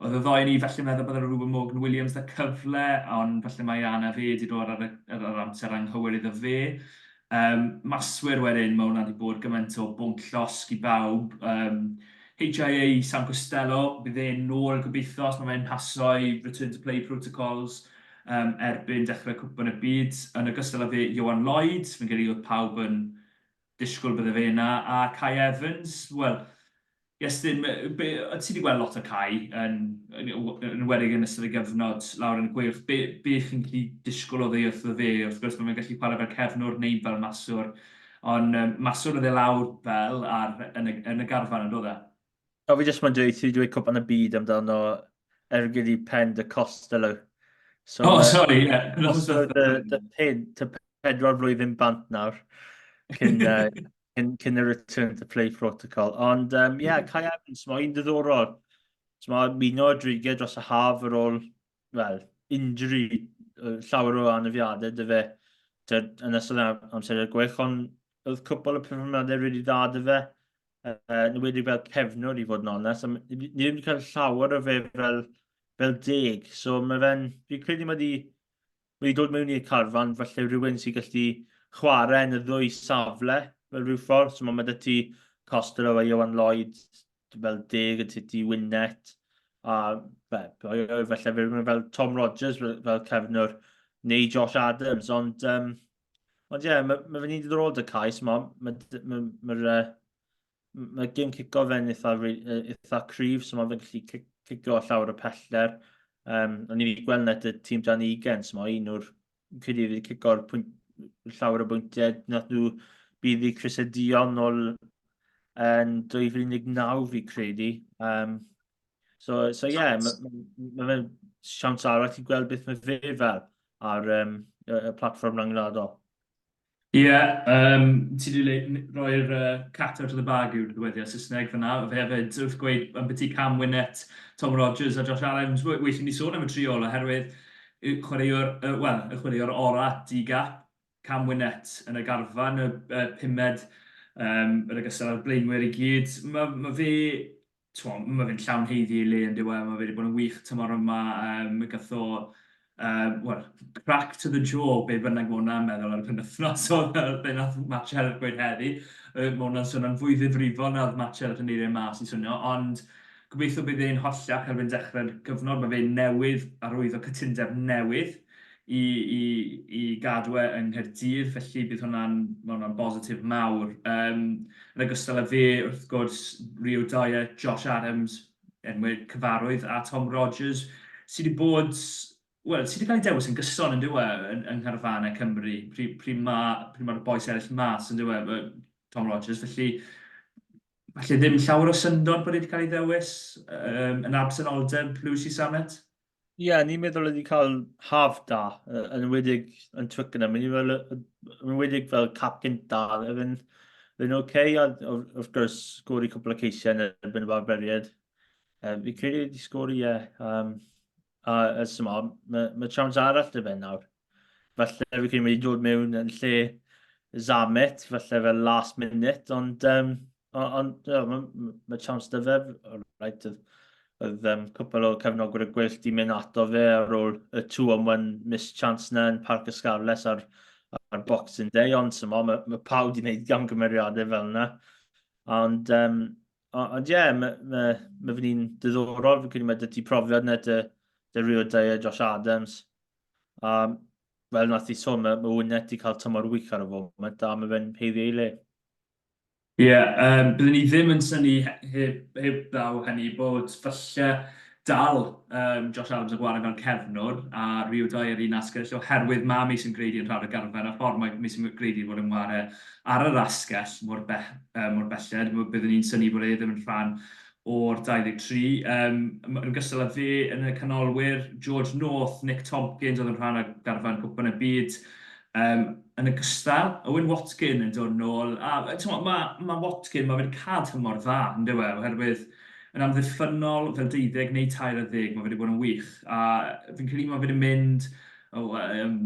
Oedd y ddou ni falle'n meddwl bydde Reuben Morgan Williams 'da cyfle, ond falle mai anaf e 'di dod ar y ar yr amser anghywir iddo fe. Yym, maswyr wedyn, ma' hwnna 'di bod gymaint o bwnc llosg i bawb. Yym, HIA Sam Costelow, bydd e'n nôl gobeithio os ma' fe'n paso ei return to play protocols yym erbyn dechrau Cwpan y Byd. Yn ogystal â fe, Ioan Lloyd, fi'n credu oedd pawb yn disgwyl bydde fe yna, a Kai Evans, wel, Iestyn, be, ti wedi gweld lot o Kai, yn, yn, yn enwedig yn ystod ei gyfnod lawr yn y Gweilch, be, be chi'n gallu disgwyl oddi wrtho fe? Wrth gwrs, mae fe'n gallu chwarae fel cefnwr neu fel maswr, ond um, maswr oedd e lawr fel ar, yn, y, yn y garfan, yn dod e? O, fi jyst mae'n dweud, ti wedi dweud Cwpan y Byd amdano ergyd i pen dy Costello. So, oh, sorry, yeah. Costello dy, dy, pen, dy pedwar flwyddyn bant nawr cyn, uh, cyn, cyn y return to play protocol. Ond, um, yeah, Kai Evans, mae'n diddorol. So, mae'n muno y drigiau dros y haf ar ôl, wel, injury, llawer o anafiadau dy fe yn ystod amser i'r Gweilch, ond oedd cwpl o perfformiadau really dda dy fe, yn enwedig fel cefnwr i fod yn onest, a ni ddim wedi cael llawer o fe fel, fel deg, so mae fe'n, fi'n credu mae wedi, mae wedi dod mewn i'r carfan, falle rhywun sy'n gallu chwarae yn y ddwy safle fel rhyw ffordd, so mae 'da ti Costelow a Ioan Lloyd fel deg, y ti Winnett, a fe, falle fe rhywun fel Tom Rogers fel, fel cefnwr, neu Josh Adams, ond um, ond ie, yeah, mae ma fe'n un diddorol dy cais, mae ma, ma, ma, ma, ma gêm cico fe'n eitha, eitha cryf, so mae fe'n gallu cico llawer o pellter. Um, o'n i wedi gweld net y tîm dan ugain, so mae un o'r credu wedi cico'r pwynt, llawer o bwyntiau. Nath nhw bydd i Chris Dion nôl yn 2019 fi credu. Um, so, so ie, yeah, mae ma, ma fe'n siawns arall i gweld beth mae fe fel ar um, y, y platfform rhyngwladol. Ie, yeah, um, ti wedi rhoi'r uh, cat out of the bag yw'r ddywediad Saesneg fyna. Fe hefyd wrth gweud am byti Cam Winnett, Tom Rogers a Josh Adams, well i ni sôn am y tri ola oherwydd y chwaraewr, uh, wel, y chwaraewr ora di-gap, Cam Winnett yn y garfan, y, y pumed um, yn ogystal â'r blaenwyr i gyd. Mae ma fe t'mo', ma' fe'n llawn haeddu ei le yn dyw e, ma' fe wedi bod yn wych tymor yma, yym gath o yym wel, crack to the jaw, be bynnag ma' hwnna'n meddwl ar y penwythnos o fel be nath Matt Sherratt gweud heddi. Yy ma' hwnna'n swnio'n fwy ddifrifol na o'dd Matt Sherratt yn neud e mas i swnio, ond gobeithio bydd e'n holliach erbyn dechrau'r cyfnod, ma' fe newydd arwyddo cytundeb newydd i i i gadw e yng Nghaerdydd, felly bydd hwnna'n, ma' hwnna'n bositif mawr. Yym, yn ogystal â fe, wrth gwrs, Rio Dyer, Josh Adams, enwau cyfarwydd, a Tom Rogers, sy 'di bod, wel, sy 'di cael ei dewis yn gyson yn dyw e, yn yng ngharfanau Cymru, pryd pryd ma' pryd ma'r bois eraill mas yn dyw e, Tom Rogers, felly falle ddim llawer o syndod bod e 'di cael ei ddewis yym yn absenoldeb Louis Samet. Ie, yeah, ni'n meddwl wedi cael haf da, yn enwedig yn Twickenham. Ni'n meddwl, yn enwedig fel cap gynta, oedd yn oce, okay, a wrth gwrs, sgori cwpl o ceisiau yn erbyn y Barbariaid. Um, fi credu wedi sgori, ie. Yeah. Um, a ers yma, mae ma chance arall dy fe nawr. Falle fi credu wedi dod mewn yn lle Zamet, falle fel last minute, ond um, Ond ie, mae ma chance 'da fe. Right, oedd, oedd um, cwpl o cefnogwyr y Gweilch 'di mynd ato fe ar ôl y 2-on-1 missed chance na yn Parc y Scarlets ar, ar Boxing Day, ond symo, mae, mae pawb 'di gwneud gamgymeriadau fel yna. Ond, um, ond ie, yeah, mae ma, ma fe'n un diddorol, fi'n credu mae 'da ti profiad na dy, dy Rio Dyer, Josh Adams. A fel nath i sôn, mae, mae Wynette 'di cael tymor wych ar y foment, a mae fe'n haeddu ei le. Ie, yym, byddwn i ddim yn synnu heb, heb ddaw hynny bod falle dal yym, Josh Adams yn chwarae fel cefnwr a Rio Dyer un asgell oherwydd mae Mason Grady yn rhan o'r garfan a'r ffordd mae Mason Grady yn fod yn chwarae ar yr asgell mor, be mor belled, byddwn i'n synnu bod e ddim yn rhan o'r 23. Um, yn ogystal â fe yn y canolwyr, George North, Nick Tompkins oedd yn rhan o garfan Cwpan y Byd. Um, yn ogystal, Owen Watkin yn dod nôl. A mae ma, ma Watkin, mae fe'n cael tymor dda, yn dyw e, oherwydd yn amddiffynnol fel deuddeg neu tair ar ddeg, mae fe wedi bod yn wych. A fi'n credu mae fe wedi mynd, oh, um,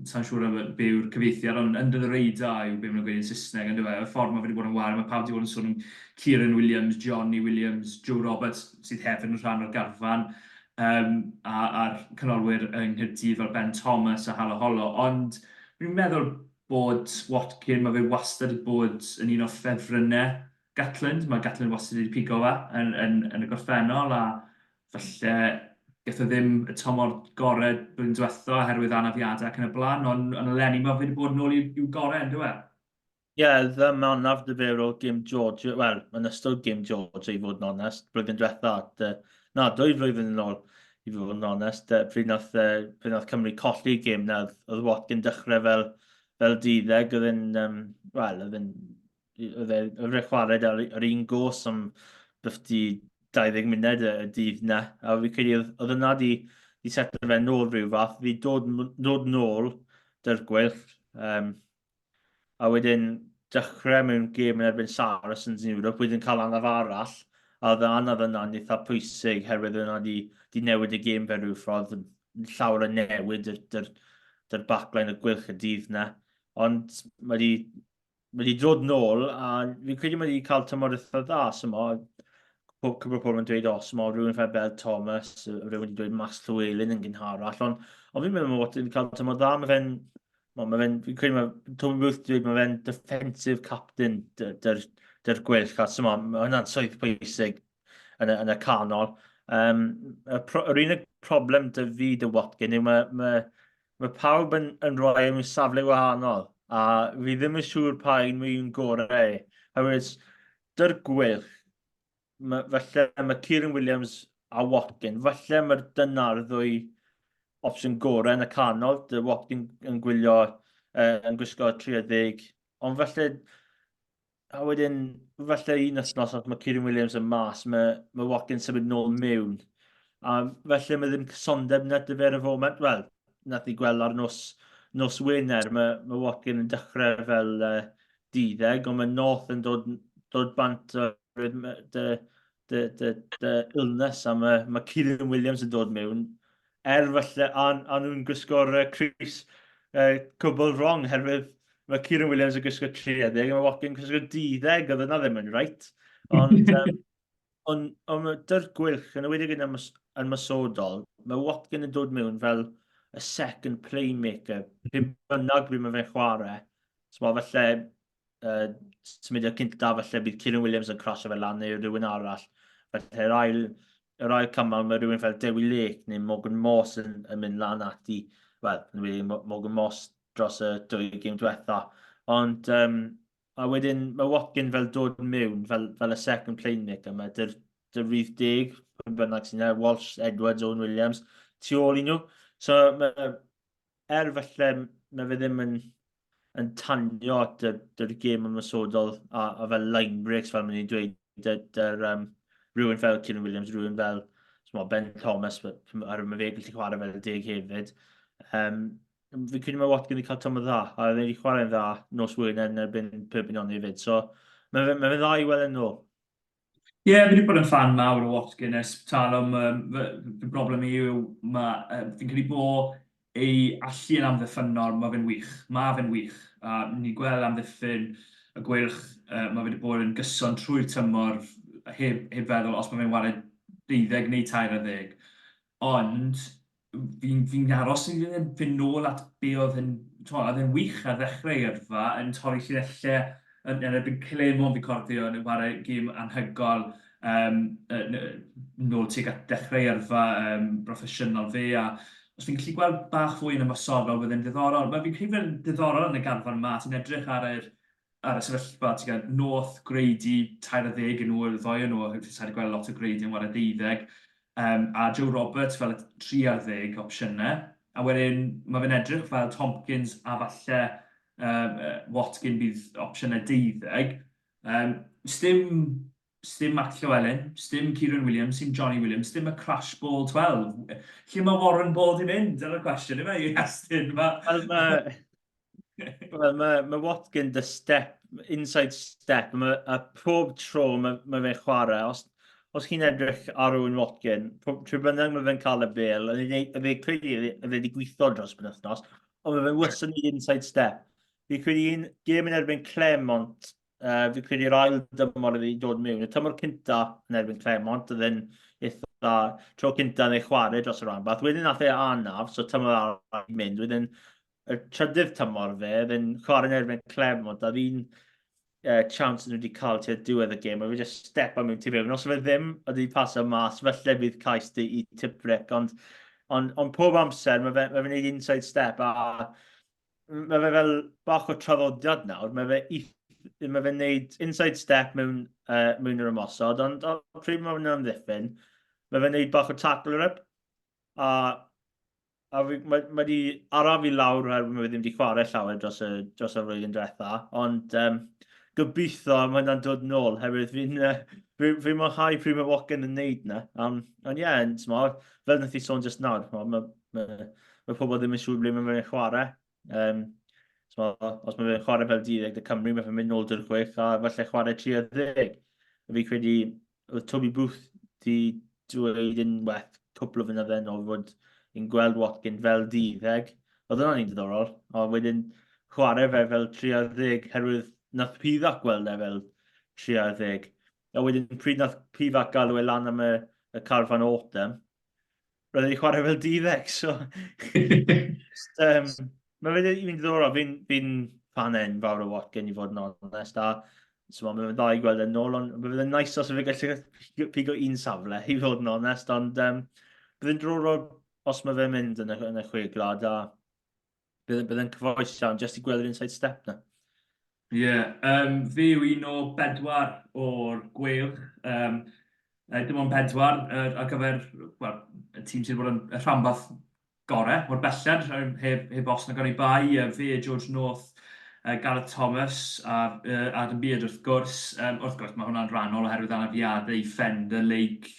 sa'n siŵr am be yw'r cyfieithiad, ond under the radar yw be maen nhw'n gweud yn Saesneg, yn dyw e? Y ffordd mae fe wedi bod yn ware, mae pawb wedi bod yn sôn am Kieran Williams, Johnny Williams, Joe Roberts, sydd hefyd yn rhan o'r garfan, um, a, a'r canolwyr yng Nghaerdydd fel Ben Thomas a Halaholo, ond fi'n meddwl bod Watkin, mae fe wastad wedi bod yn un o ffefrynnau Gatland, mae Gatland wastad wedi pigo fe yn, yn, yn y gorffennol, a falle gath o ddim y tymor gorau blwyddyn diwetha oherwydd anafiadau ac yn y blaen, ond yn eleni mae fe wedi bod nôl i'w gorau, yn dyw e? Ie, yeah, ddim anaf dy fe ar ôl gêm Georgia, wel, yn ystod gêm Georgia i fod yn onest, blwyddyn diwetha, dy, na, dwy flwyddyn yn ôl i fod yn onest, pryd nath, pryd nath Cymru colli gêm na, oedd Watkin dechrau fel, fel duddeg, oedd e'n, um, wel, oedd e'n oedd e, oedd e chwarae ar, ar un gos am bythdi 20 munud y, y dydd na. A fi credu oedd, oedd yna di, di setlo fe nôl rhyw fath, fi dod, dod nôl dy'r Gweilch. Um, a wedyn dechrau mewn gêm yn erbyn Saracens yn Ewrop, wedyn cael anaf arall, a oedd y anaf yna'n eitha pwysig, herwydd yna di, di newid y gêm fe rhyw ffordd. llawer o newid dy'r backline y Gweilch y dydd na. Ond mae wedi mae wedi dod nôl a fi'n credu mae wedi cael tymor eitha dda, so mo, cwbl o pobl yn dweud, os mo, rhywun fel Bel Thomas, rhywun wedi dweud Max Llewellyn yn gynharach, ond on fi'n meddwl bod wedi cael tymor dda, mae fe'n, mae fe'n, fi'n credu mae Toby Booth wedi dweud mae fe'n defensive captain dy'r dy'r Gweilch, a so mo, mae hwnna'n swydd pwysig yn y, yn y canol. Um, y pro, yr unig problem dy fi dy Watkin yw mae, mae, mae pawb yn, yn rhoi mewn safle wahanol, a fi ddim yn siŵr pa un mae'n gorau. Oherwydd, dy'r Gweilch, mae, falle mae Kieran Williams a Watkin, falle mae'r dyna'r ddwy opsiwn gorau yn y canol, dy Watkin yn gwylio, uh, yn gwisgo 30, ond falle A wedyn, falle un wythnos os mae Kieran Williams yn mas, mae, mae Watkins symud nôl mewn. A felly mae ddim cysondeb na dy fe ar y foment. Wel, nath ni gweld ar nos, nos Wener, mae, mae Watkins yn dechrau fel uh, duddeg, ond mae North yn dod, dod bant oherwydd dy, dy, dy, dy illness, a mae, mae Kieran Williams yn dod mewn. Er falle, a, a nhw'n gwisgo'r uh, crys uh, cwbl wrong, herwydd mae Kieran Williams yn gwisgo 30 a mae Watkin yn gwisgo 12, oedd yna ddim yn right. Ond, um, on, on, dy'r Gweilch, yn ymwneud yn ymosodol, mae Watkin yn dod mewn fel y second playmaker, pe bynnag pryd mae fe'n chwarae. So, falle uh, symudiad cynta, falle bydd Kieran Williams yn crasio fe lan neu rhywun arall. Felly yr ail, yr ail cymal mae rhywun fel Dewi Lake neu Morgan Moss yn, yn mynd lan ati. Wel, yn wedi Morgan Moss dros y dwy gêm diwetha. Ond, um, a wedyn mae Watkin fel dod mewn fel, fel y second playmaker. Mae dy'r dy rhif deg, pwy bynnag sy'n e, Walsh, Edwards, Owen Williams, tu ôl i nhw. So, mae, er falle mae fe ddim yn, yn tanio at y, dy'r gêm ymosodol a, a fel line breaks fel maen nhw'n dweud, dy'r um, rhywun fel Kieran Williams, rhywun fel smo, Ben Thomas, ar mae fe gallu chwarae fel deg hefyd. Um, fi'n credu mae Watkin wedi cael tymor dda, a fe wedi chwarae'n dda nos Wener yn erbyn Perpignan hefyd. So, mae fe, mae fe dda i weld yn ôl. Ie, yeah, fi wedi bod yn fan mawr o Watkin ers talwm. Um, fy, fy broblem i yw, ma, uh, fi'n credu bod ei allu yn amddiffynnol, mae fe'n wych. Mae fe'n wych. A ni'n gweld amddiffyn y Gweilch, uh, mae fe wedi bod yn gyson trwy'r tymor, heb, heb feddwl os mae fe'n wario 12 neu 13. Ond fi'n fi aros yn fynd nôl at be oedd yn, t'mod, oedd e'n wych ar ddechrau ei yrfa, yn torri llinellau yn, yn erbyn Clermont fi'n cofio yn chwarae gêm anhygoel um, nôl tuag at dechrau ei yrfa um, broffesiynol fe, a os fi'n gallu gweld bach fwy yn ymosodol, bydd e'n ddiddorol. Mae fi'n credu fe'n ddiddorol yn y garfan yma, ti'n edrych ar yr ar y sefyllfa, ti'n gael North, Grady, 13 yn nhw, y ddoi yn nhw, fi'n wedi gweld lot o Grady yn wario deuddeg, um, a Joe Roberts fel y 3 ar ddeg opsiynau. A wedyn mae fe'n edrych fel Tompkins a falle um, Watkin bydd opsiynau deuddeg. Um, sdim, sdim Matt Llewellyn, sdim Kieran Williams, sdim Johnny Williams, sdim y Crash Ball 12. Lle mae Warren Ball di mynd? Dyna'r cwestiwn, yma i Estyn. Mae... Ma... Wel, mae, mae Watkin dy step, inside step, mae, a pob tro mae, mae fe'n chwarae, os, os chi'n edrych ar Owen Watkin, trwy bynnag mae fe'n cael y bel, a fe credu fe wedi gweithio dros penwythnos, ond mae fe'n wastad yn neud inside step. Fi credu un gêm yn erbyn Clermont, uh, fi credu'r ail dymor iddi dod mewn. Y tymor cynta yn erbyn Clermont, oedd e'n eitha tro cynta yn ei chwarae dros y rhanbarth. Wedyn nath e anaf, so tymor arall mynd. Wedyn y trydydd tymor fe, oedd e'n chwarae yn erbyn Clermont, a un uh, chance nhw wedi cael tua diwedd y gêm, a fe just step am mewn tu fewn. Os fe ddim wedi pasio mas, felly bydd cais di i Tipric, ond, ond, ond pob amser mae fe, mae fe'n gwneud inside step, a mae fe fel bach o traddodiad nawr, mae fe mae fe'n gwneud inside step mewn, uh, mewn yr ymosod, ond o, pryd mae fe'n amddiffyn, mae fe'n gwneud bach o tackle up, a A fi, mae, mae di araf i lawr oherwydd mae fe ddim wedi chwarae llawer dros y, dros y flwyddyn diwetha, ond um, gobeithio mae hynna'n dod nôl, herwydd fi'n uh, fi, fi mwynhau pryd mae Watkin yn neud na. Um, ond ie, yeah, fel nath i sôn just nawr, mae, mae, mae, mae pobl ddim yn siŵr ble mae fe'n chwarae. Um, so, os mae fe'n chwarae fel 12 de Cymru, mae fe'n mynd nôl dy'r chwech a falle chwarae 30. Fi credu oedd Toby Booth di dweud unwaith cwpl o flynyddoedd yn ôl fod i'n gweld Watkin fel deuddeg. Oedd hwnna'n un diddorol. A wedyn chwarae fe fel 30, herwydd nath Pivac gweld e fel 30. A wedyn pryd nath Pivac galw e lan am y, y carfan autumn, roedd wedi chwarae fel deuddeg, so... um, mae fe wedi mynd ddiddorol, fi'n fi fan enfawr o Watkin i fod yn onest, a so, mae fe'n dda i gweld e'n nôl, ond mae fe'n nice os fe gallu pigo un safle, i fod yn onest, ond um, bydd yn diddorol os mae fe'n mynd yn y, yn y chwe gwlad, a bydd, bydd yn cyfoes iawn, jyst i gweld yr inside step na. Ie, yeah, um, fi yw un o bedwar o'r gweilch. Um, dim ond pedwar ar gyfer well, y tîm sydd wedi bod yn y rhanbarth gorau, mor belled, heb, heb os na gan ei bai. Fi, George North, Gareth Thomas a Adam Beard wrth gwrs. Um, wrth gwrs, mae hwnna'n rhannol oherwydd anafiadau i Fender, Lake,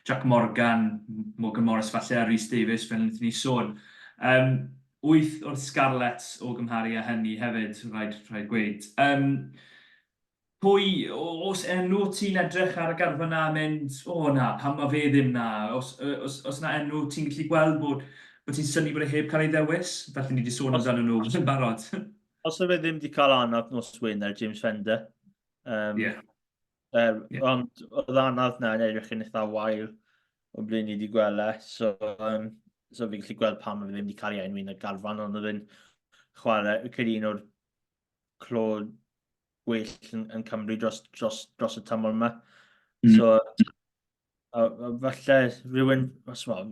Jack Morgan, Morgan Morris falle, a Rhys Davies, fel wnaethon ni sôn. Um, wyth o'r Scarlets o gymharu â hynny hefyd, rhaid, rhaid gweud. Um, pwy, os enw ti'n edrych ar y garfan na a mynd, o oh, na, pam mae fe ddim na? Os, os, os na enw ti'n gallu gweld bod, bod ti'n synnu bod e heb cael ei ddewis? Felly ni wedi sôn amdano nhw yn barod. Os oedd e ddim wedi cael anaf nos Wener, James Fender. Um, yeah. Um, yeah. Ond oedd anaf na yn edrych yn eitha wael o ble ni wedi gweld e. So, um, so fi'n gallu gweld pam oedd e ddim wedi cael ei enwi yn y garfan, ond oedd e'n chwarae, fi'n credu un o'r clo gwell yn, yn Cymru dros, dros, dros y tymor yma. So, a, a falle rhywun, os ma,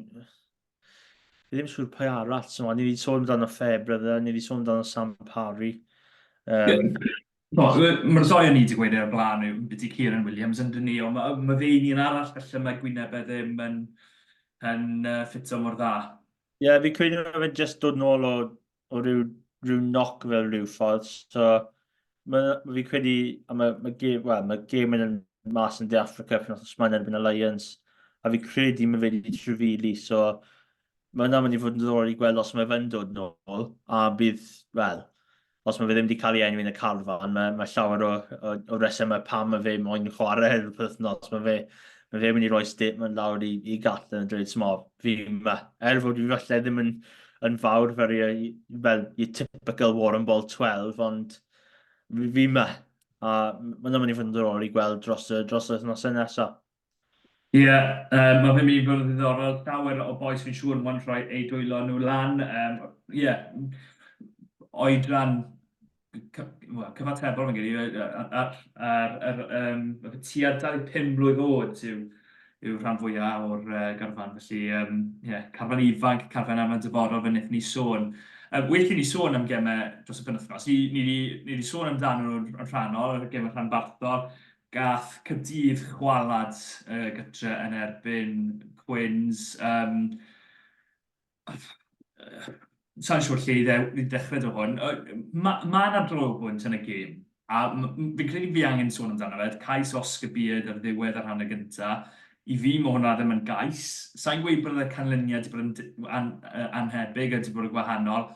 fi ddim siŵr pwy arall, so, ni wedi sôn amdano Fairbrother, ni wedi sôn amdano Sam Parry. Um, no, mae'r ddoi o'n ni wedi gweud e o'r blaen yw beth i Kieran Williams yn dyn ni, ond mae, ma fe un arall felly mae Gwyneb e ddim yn, yn uh, ffito mor dda. Ie, yeah, fi'n credu mae fe jyst dod nôl o, o ryw, ryw knock fel rhyw ffordd. So, mae, fi'n credu, a mae, mae, gêm, well, mae gêm yn mas yn De Africa penwythnos yma yn erbyn y Lions, a fi'n credu mae fe wedi trafili, so mae hwnna'n mynd i fod yn ddiddorol i gweld os mae fe'n dod nôl, a bydd, wel, os mae fe ddim wedi cael ei enwi yn y carfan, mae, mae llawer o, o, o resymau pam mae fe moyn chwarae yr wythnos. Mae fe, mae fe mynd i roi statement lawr i, i Gatland yn dweud, smo, fi yma. Er fod fi falle ddim yn, yn fawr fel, fel your typical Warren Ball 12, ond fi, fi yma. A mae'n mynd i fod yn ddiddorol i gweld dros y, dros y wythnosau nesaf. Ie, yeah, um, mae fe'n mynd i fod yn ddiddorol. Llawer o bois fi'n siŵr moyn rhoi eu dwylo nhw lan. Um, yeah, oedran well, cyfatebol fi'n credu, ar, ar, ar, um, tua 25 mlwydd oed yw, yw rhan fwyaf o'r uh, garfan. Felly, um, yeah, carfan ifanc, carfan am y dyfodol fe wnaethon ni sôn. Um, well i ni sôn am gemau dros y penwythnos. Ni, ni, ni, ni wedi sôn amdano nhw'n rhannol, y gemau rhanbarthol. Gath Caerdydd chwalad uh, gytre yn erbyn Quins. Um, Sa'n siŵr lle i, dde, i ddechrau dy hwn. Mae ma yna drobwynt yn y gêm, a fi'n credu fi angen sôn amdano fe. Cais Oscar Beard ar ddiwedd yr hanner gyntaf. I fi mae hwnna ddim yn gais. Sa'n gweud bod y canlyniad wedi bod yn an, anhebyg a wedi bod yn gwahanol,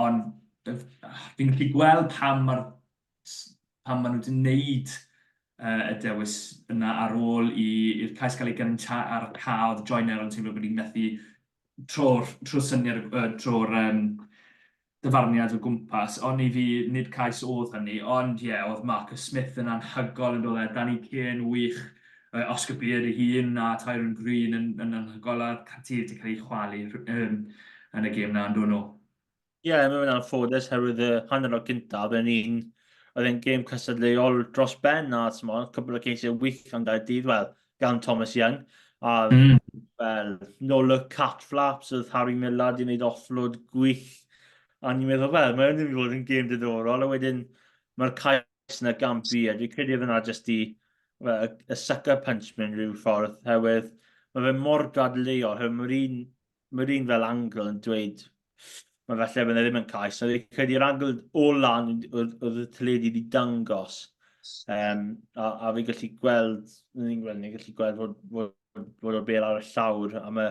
ond fi'n gallu gweld pam mae'r pam maen nhw wedi wneud uh, y dewis yna ar ôl i'r cais gael ei gyntaf ar y ca, oedd Joy Neville yn teimlo bod hi'n methu tro'r tro syniad, uh, tro'r um, dyfarniad o gwmpas, ond i fi, nid cais oedd hynny, ond ie, yeah, oedd Marcus Smith yn anhygol yn dod e, Danny Kane wych, uh, Oscar Beard ei hun a Tyrone Green yn, yn anhygol, a Caerdydd wedi cael ei chwalu um, yn y gêm na, yn dod nhw. Ie, yeah, mae'n anffodus herwydd y hanner o'r cyntaf, oedd e'n un, oedd e'n gêm cystadleuol dros ben a t'mod, cwpl o ceisiau wych gan Gaerdydd, wel, gan Thomas Young, a mm. fel, no look cat flaps, oedd Harry Millard i wneud offload gwych, a ni'n meddwl, wel, mae'n mynd i fod yn gêm diddorol, a wedyn mae'r cais yna gan Beard, fi'n credu oedd yna jyst i, well, y sucker punch mewn rhyw ffordd, herwydd mae fe mor dadleuol, herwydd mae'r un mae'r un fel angle yn dweud, mae falle bydd e ddim yn cais. Oedd e'n credu'r angle o lan oedd, oedd y teledu wedi dangos. Um, a, a fi gallu gweld, ni'n gweld, ni'n gallu gweld fod, fod, fod o'r bel ar y llawr a mae,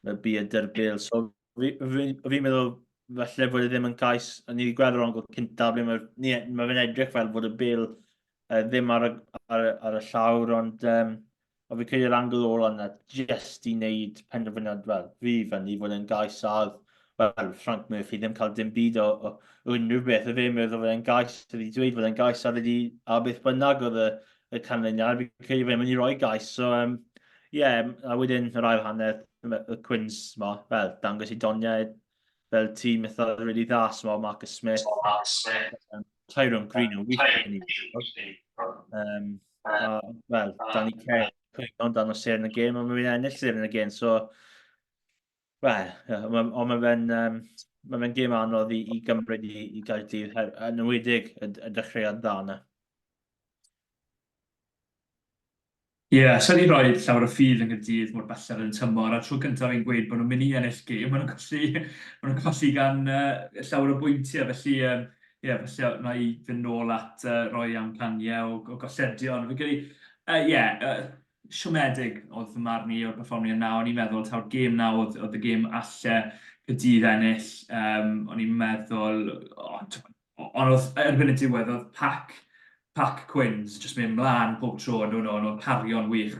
mae beard yr bel. So fi, fi, fi meddwl falle fod e ddim yn cais. A ni wedi gweld yr ongl cyntaf ble mae, ni, mae fe'n edrych fel fod y bel uh, ddim ar y, ar, ar y llawr, ond um, Ond fi'n credu'r angle ola yna jyst i wneud penderfyniad, wel, fi fyny fod e'n gais a oedd, wel, Frank Murphy ddim cael dim byd o, o, o unrhyw beth. Oedd e'n meddwl fod e'n gais, oedd wedi dweud fod e'n gais a wedi, a beth bynnag oedd y, y canlyniad, fi'n credu fe'n mynd i roi gais. So, um, yeah, a wedyn yr ail hanner, y Quins, ma, wel, dangos i doniau fel tîm eitha really dda, so Marcus Smith, Marcus Smith. Tyrone Green yn wych. Um, a, wel, Danny Kerr, cwyno dan o seren y gêm, ond mae'n ennill seren y gêm, so, wel, ond mae fe'n um, mae fe'n gêm anodd i, i gymryd i, i Gaerdydd, yn enwedig y, y dechreuad dda yna. Ie, yeah, sa'n i roi llawer o ffydd yng Nghaerdydd mor belled yn y tymor, a tro cyntaf fi'n gweud bod nhw'n mynd i ennill gêm, maen nhw'n colli, maen nhw'n colli gan uh, llawer o bwyntiau, felly um, ie, yeah, felly wna i fynd nôl at uh, roi amcaniau o, o golledion. Fi'n credu, ie, uh, yeah, uh, siomedig oedd fy marn i o'r perfformiad 'na. O'n i'n meddwl taw'r gêm 'na oedd oedd y gêm alle Caerdydd ennill. Um, o'n i'n meddwl, oh, ond oedd erbyn y diwedd oedd pac, pac Quins jyst mynd mlaen pob tro yn nhw, o'n nhw'n cario'n wych.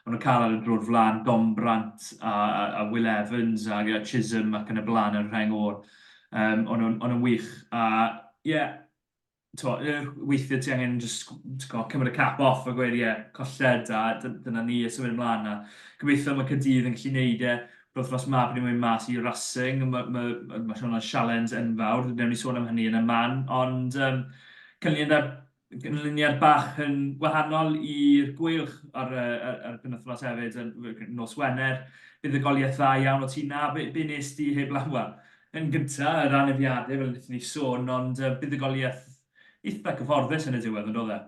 O'n nhw'n cael ar y drwy'r flaen Dombrandt a, a, a Will Evans a, a Chisholm ac yn y blaen yn rheng o'r. Um, o'n nhw'n wych. A ie, yeah, t'mo', yy, weithiau ti angen jyst t'go' cymryd y cap off a gweud ie, colled a dyna ni a symud ymlaen a gobeithio mae Caerdydd yn gallu neud e yr wythnos 'ma pan ni'n mynd mas i Racing, ma' ma' ma' hwnna'n sialens enfawr, wnawn ni sôn am hynny yn y man, ond yym cynlluniad cynlluniad bach yn wahanol i'r Gweilch ar y ar ar y penwythnos hefyd, yn nos Wener, buddugoliaeth dda iawn o ti 'na, be be nes di heb law- wel, Yn gynta, yr anafiadau, fel wnaethon ni sôn, ond uh, buddugoliaeth eitha cyfforddus yn y diwedd, yn doedd e?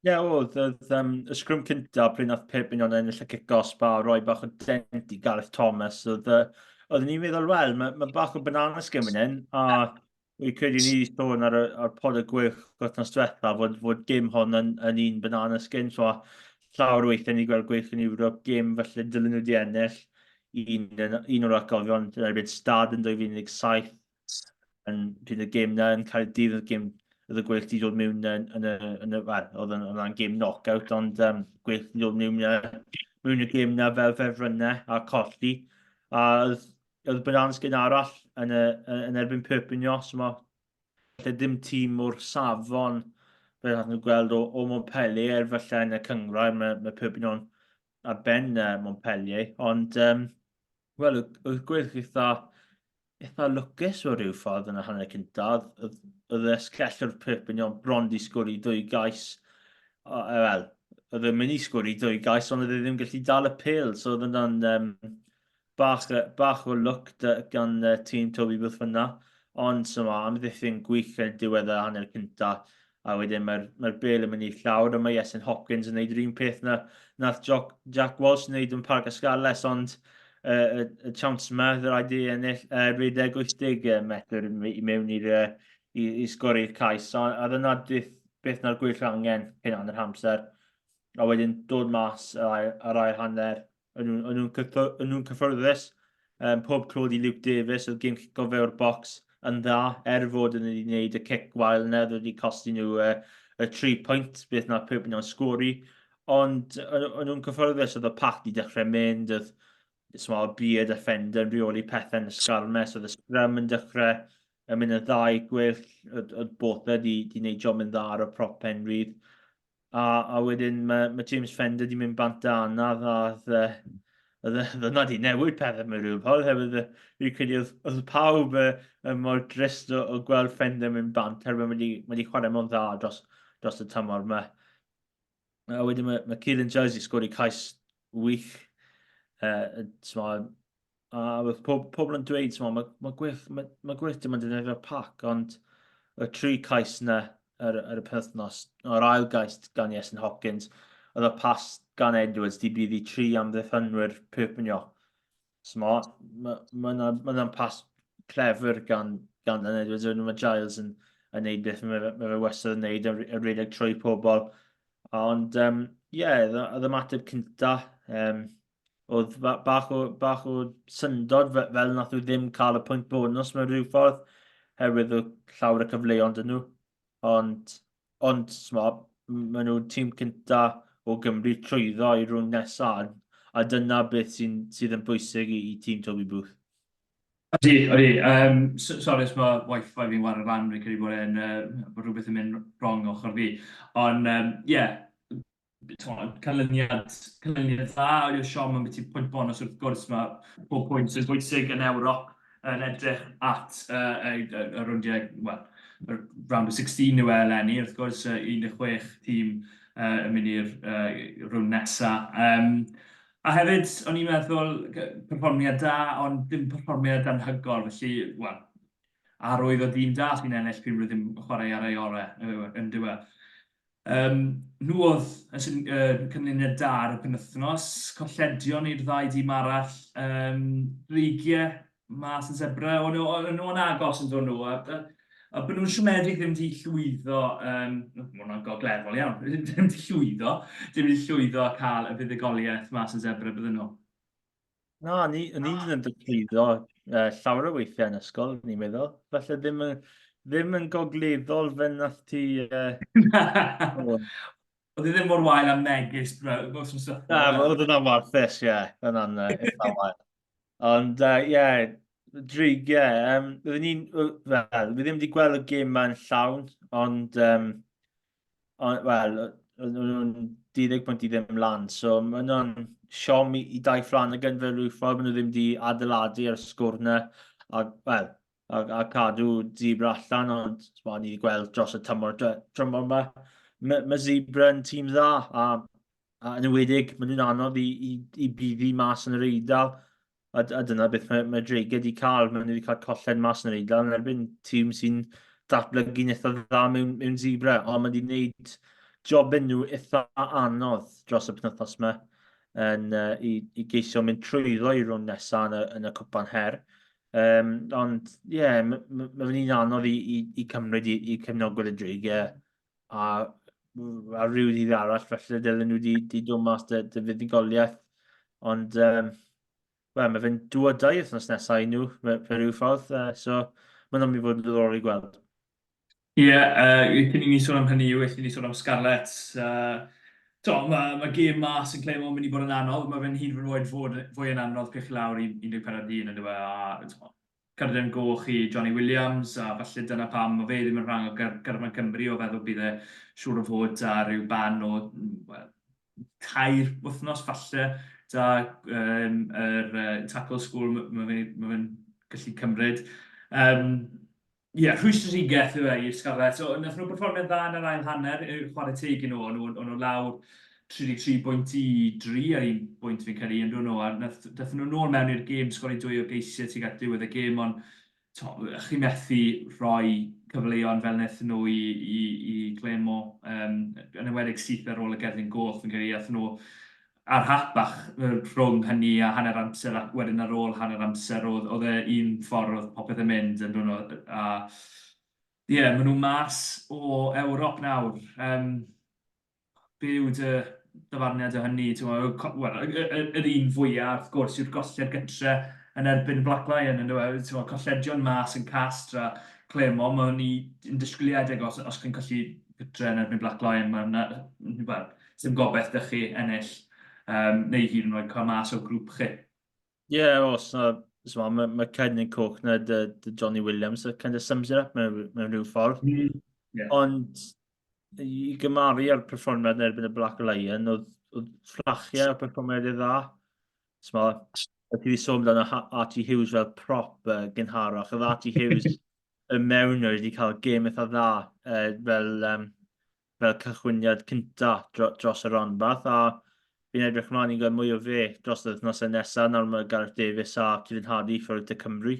Ie, yeah, oedd. Oedd um, y sgrwm cynta, pryd nath Perpignan ennill y cic-osb a roi bach o dent i Gareth Thomas, oedd, uh, oeddwn ni'n meddwl, wel, mae, mae bach o banana skin fan hyn, a fi credu ni wedi sôn ar, y, ar pod y gwych wythnos diwetha fod, fod gêm hon yn, yn un banana skin, so llawer o weithiau ni gweld gwych yn Ewrop, gêm falle dylen nhw wedi ennill, un, un o'r atgofion yn erbyn Stad yn 2017 yn pryd y gêm na yn Caerdydd, oedd gêm oedd y Gweilch wedi dod mewn yn, yn y, yn y well, oedd yn, oedd gêm knockout, ond um, Gweilch wedi dod mewn, mewn y gêm na fel ffefrynnau a colli. A oedd, oedd Bananas gyn arall yn, y, yn erbyn Perpignan, so mae falle dim tîm o'r safon fel nath nhw gweld o, o Montpellier, er falle yn y cyngrair mae, mae Perpignan ar ben uh, Montpellier, ond um, wel, oedd Gweilch eitha, eitha lwcus o ryw ffordd yn y hanner cyntaf. Oedd, oedd esgellwr Perpignan bron di sgori dwy gais. Wel, oedd e'n mynd i sgori dwy gais, ond oedd e ddim gallu dal y pêl, so oedd yna'n um, Bach, bach o lwc gan uh, tîm Toby Booth fyna, ond so ma, amddiffyn gwych ar diwedd y hanner cynta, a wedyn mae'r mae bel yn mynd i'r llawr, a mae Iestyn Hopkins yn gwneud yr un peth na nath Jock, Jack Walsh wneud yn Parc Esgales, ond uh, y, y chance yma, oedd rhaid i ennill uh, rhedeg 80 metr i mewn i'r uh, i, i sgori'r cais. So, a dyna beth, beth na'r gwyll angen cyn hanner amser. A wedyn dod mas ar, ar ail hanner, O'n nhw'n nhw cyffyrddus. Um, pob clod i Luke Davies, oedd gêm cico fe o'r bocs yn dda, er fod yn wedi gwneud y cic wael yna, oedd wedi costi nhw uh, y 3 pwynt, beth na Perpignan sgori. Ond o'n nhw'n cyffyrddus, oedd y pac wedi dechrau mynd, oedd small beard a Fender yn rheoli pethau yn y sgarmes, oedd y scrum yn dechrau yn mynd yn dda i Gweilch, oedd, oedd Botha wedi, wedi gwneud job yn dda ar y prop pen rhydd. A, a wedyn mae, mae James Fender wedi mynd bant da anaf a oedd oedd yna wedi newid pethau mewn rhyw ffordd hefyd. Fi'n credu oedd, oedd pawb yn mor drist o, o gweld Fender mynd bant herwydd mae wedi, mae wedi chwarae mor dda dros, dros y tymor yma. A wedyn mae, mae Keelan Giles wedi sgori cais wych. Uh, A oedd pob, pobl yn dweud, mae, mae Gweilch, mae, mae Gweilch dim ond yn defnyddio'r pac, ond y tri cais yna ar, ar y penwythnos, o'r ail gais gan Iestyn Hopkins, oedd y pas gan Edwards di bydd i tri amddiffynwyr Perpignan. So mae ma, ma, ma, ma pas clefer gan, gan Dan Edwards, wedyn mae Giles yn, yn neud beth mae, mae fe wastad yn neud, yn rhedeg trwy pobl. Ond, ie, um, yeah, oedd ymateb cynta, um, Oedd bach o, bach o syndod fel nath nhw ddim cael y pwynt bonus mewn rhyw ffordd, herwydd o llawer o cyfleon dyn nhw. Ond, ond sma, maen nhw'n tîm cynta o Gymru trwyddo i'r rownd nesaf, a dyna beth sy'n sydd yn bwysig i, i tîm Toby Booth. Ydy, ydy. Um, sorry os mae wifi fi'n wario lan, fi'n credu bod e'n, uh, bod rhywbeth yn mynd wrong ochr fi. Ond, um, yeah, canlyniad, canlyniad dda, oedd y siom yn beth pwynt bonus wrth gwrs, mae pob pwynt yn bwysig yn Ewrop yn edrych at uh, y, y, y rowndiau, wel, y round of 16 yw e eleni, wrth gwrs, 16 tîm uh, yn mynd i'r uh, rownd nesaf. Um, a hefyd, o'n i'n meddwl, perfformiad da, ond dim perfformiad anhygoel, felly, wel, arwydd o dîm da sy'n ennill pryd maen nhw ddim yn chwarae ar ei orau, yn diwedd. Um, nhw oedd y syn, uh, cynlluniau da ar y penwythnos, colledion i'r ddau dîm arall, um, Dreigiau mas yn Zebra, o'n nhw, o'n nhw'n agos yn dod nhw, a, a, a bod nhw'n siomedig ddim wedi llwyddo, um, mae hwnna'n gogleddol iawn, ddim wedi llwyddo, ddim wedi llwyddo cael y fuddugoliaeth mas yn Zebra bydden nhw. Na, ni, ni ddim yn llwyddo uh, llawer o weithiau yn ysgol, ni'n meddwl. Falle ddim yn, ddim yn gogleddol fe nath ti... Uh, Oedd e ddim mor wael am megis, bro. Na, oedd hwnna'n warthus, ie. Hwnna'n eitha wael. Ond, ie, uh, yeah, dreigiau. Um, Oedden ni'n... Wel, fi ddim wedi gweld y gêm ma'n llawn, ond... Um, ond wel, oedden nhw'n 20 pwynt i ddim lan, so maen nhw'n siom i, i Dai Flanagan fel rhyw ffordd, maen nhw ddim wedi adeiladu ar y sgwr yna, a, wel, a, a cadw Zebra allan, ond ma, ni wedi gweld dros y tymor, tymor yma, mae, mae Zebra yn tîm dda, a, a yn enwedig, maen nhw'n anodd i, i, i buddu mas yn yr Eidal, A, a dyna beth mae, mae Dreigiau wedi cael. Maen nhw wedi cael colled mas yn yr Eidal yn erbyn tîm sy'n datblygu'n eitha dda mewn, mewn Zebra. Ond mae wedi gwneud jobyn nhw eitha anodd dros y penwythnos yma yn, uh, i, i geisio mynd trwyddo i rownd nesaf yn y, yn y cwpan her. Um, ond ie, yeah, mae ma, ma fe'n un anodd i, i, i cymryd i, i cefnogwyr y Dreigiau a, a rhyw ddydd arall felly dylen nhw wedi, wedi dod mas dy, dy fuddugoliaeth. Ond, um, wel, mae fe'n dwydau wythnos nesaf i nhw, fe rhyw ffordd, uh, so mae'n mynd i fod yn ddiddorol i gweld. Ie, yeah, uh, cyn i ni sôn am hynny, well i ni sôn am Scarlets. Uh, to, mae, mae gêm mas yn Clermont mynd i bod yn anodd, mae fe'n hyd yn oed fod fwy yn anodd pech lawr i 14 dyn yn dweud, a to, Cerdyn goch i Johnny Williams, a falle dyna pam mae fe ddim yn rhan o garfan Cymru, o feddwl bydd e siŵr o fod 'da rhyw ban o, wel, tair wythnos falle, 'da um, yr uh, tackle school mae fe'n ma fe gallu cymryd. Um, Ie, yeah, rhwystredigaeth yw e i'r Scarlets. So, nath nhw perfformiad dda yn yr ail hanner, chwarae teg i nhw, o'n nhw, nhw lawr 33 bwynt i 3 ar un bwynt fi'n credu, yn dod nhw, a nath, dathon nhw nôl mewn i'r gêm, sgori dwy o geisiau tuag at diwedd y gêm, ond to, chi methu rhoi cyfleon fel wnaethon nhw i, i, i Clermont, um, yn enwedig syth ar ôl y gerdyn goch, fi'n credu, athyn nhw ar hap bach rhwng hynny a hanner amser ac wedyn ar ôl hanner amser oedd, oedd e un ffordd oedd popeth yn mynd yn dod nhw, a ie, yeah, maen nhw mas o Ewrop nawr. Um, Be yw dy ddyfarniad o hynny? Wel, yr un fwyaf, wrth gwrs, yw'r golled gytre yn erbyn Black Lion, yn dweud, colledion mas yn Castres a Clermont, mae hynny yn disgwyliedig os, os chi'n colli gytre yn erbyn Black Lion, mae'n, wel, dim gobaith 'da chi ennill, um, neu hyd yn oed cael mas o'r grŵp chi. Ie, yeah, os na, so, mae, mae cerdyn coch na dy, dy Johnny Williams, it kind of sums it up mewn, mewn rhyw ffordd. Mm, yeah. Ond i gymaru ar perfformiad yn erbyn y Black Lion, oedd, oedd fflachiau o perfformiad i dda. So, ti wedi sôn amdano Archie Hughes fel prop uh, gynharach. Oedd Archie Hughes y mewn wedi cael gêm eitha dda uh, fel, um, fel cychwyniad cynta dros y rhanbarth a fi'n edrych ymlaen i gael mwy o fe dros y wythnosau nesaf nawr mae Gareth Davies a Kevin Hardy ffwrdd de Cymru.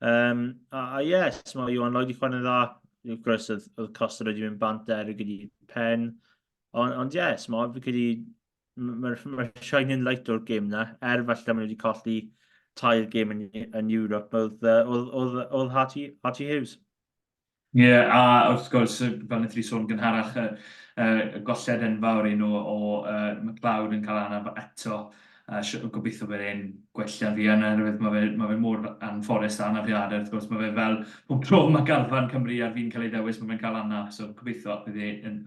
Um, a, a yes, mae Iwan Lloyd i chwarae'n dda. Wrth gwrs, oedd, oedd Costa wedi mynd bant er gyda'i pen. Ond, ond yes, mae fi credu mae'r ma shining light o'r gêm na, er falle maen nhw wedi colli tair gêm yn, yn Europe, oedd, oedd, oedd, oedd Archie, Archie Hughes. Ie, a wrth gwrs, fel wnaethon ni sôn gynharach, y, y, y golled enfawr i nhw o uh, McLeod yn cael anaf eto. A gobeithio bydd e'n gwella'n fuan oherwydd mae fe, ma fe mor anffodus â anafiadau wrth gwrs. Mae fe fel pob tro mae garfan Cymru ar fin cael ei ddewis, mae fe'n cael anaf. So gobeithio bydd e'n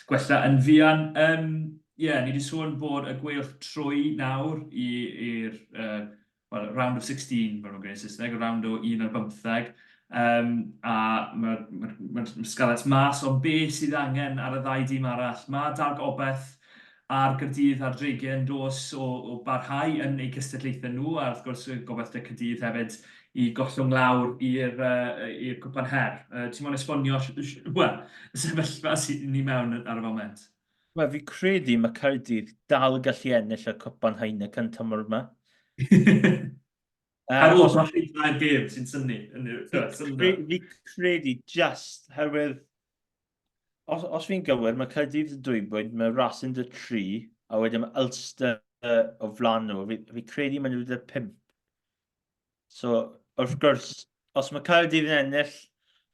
gwella yn fuan. Um, yeah, ni wedi sôn bod y Gweilch trwy nawr i'r uh, wel, round of 16, fel nhw'n gweud yn Saesneg, round o 1 ar bymtheg, um, a mae'r ma, ma, ma Scarlets mas, ond be sydd angen ar y ddau dîm arall? Mae dal gobeith ar Gaerdydd a'r Dreigiau yn dos o, o barhau yn eu cystadlaethau nhw, a wrth gwrs gobeith 'da Caerdydd hefyd i gollwng lawr i'r uh, i'r cwpan her. Uh, ti'n moyn esbonio, wel, y sefyllfa sydd ni mewn ar y foment? Wel, fi credu mae Caerdydd dal gallu ennill y Cwpan Heineken tymor yma. Ar ôl colli tair gêm sy'n synnu. Fi credu just herwydd os, os fi'n gywir, mae Caerdydd dy dwy bwynt, mae Racing dy tri, a wedyn mae Ulster o flan nhw. Fi, fi credu mae nhw dy pump. So, wrth gwrs, os mae Caerdydd yn ennill,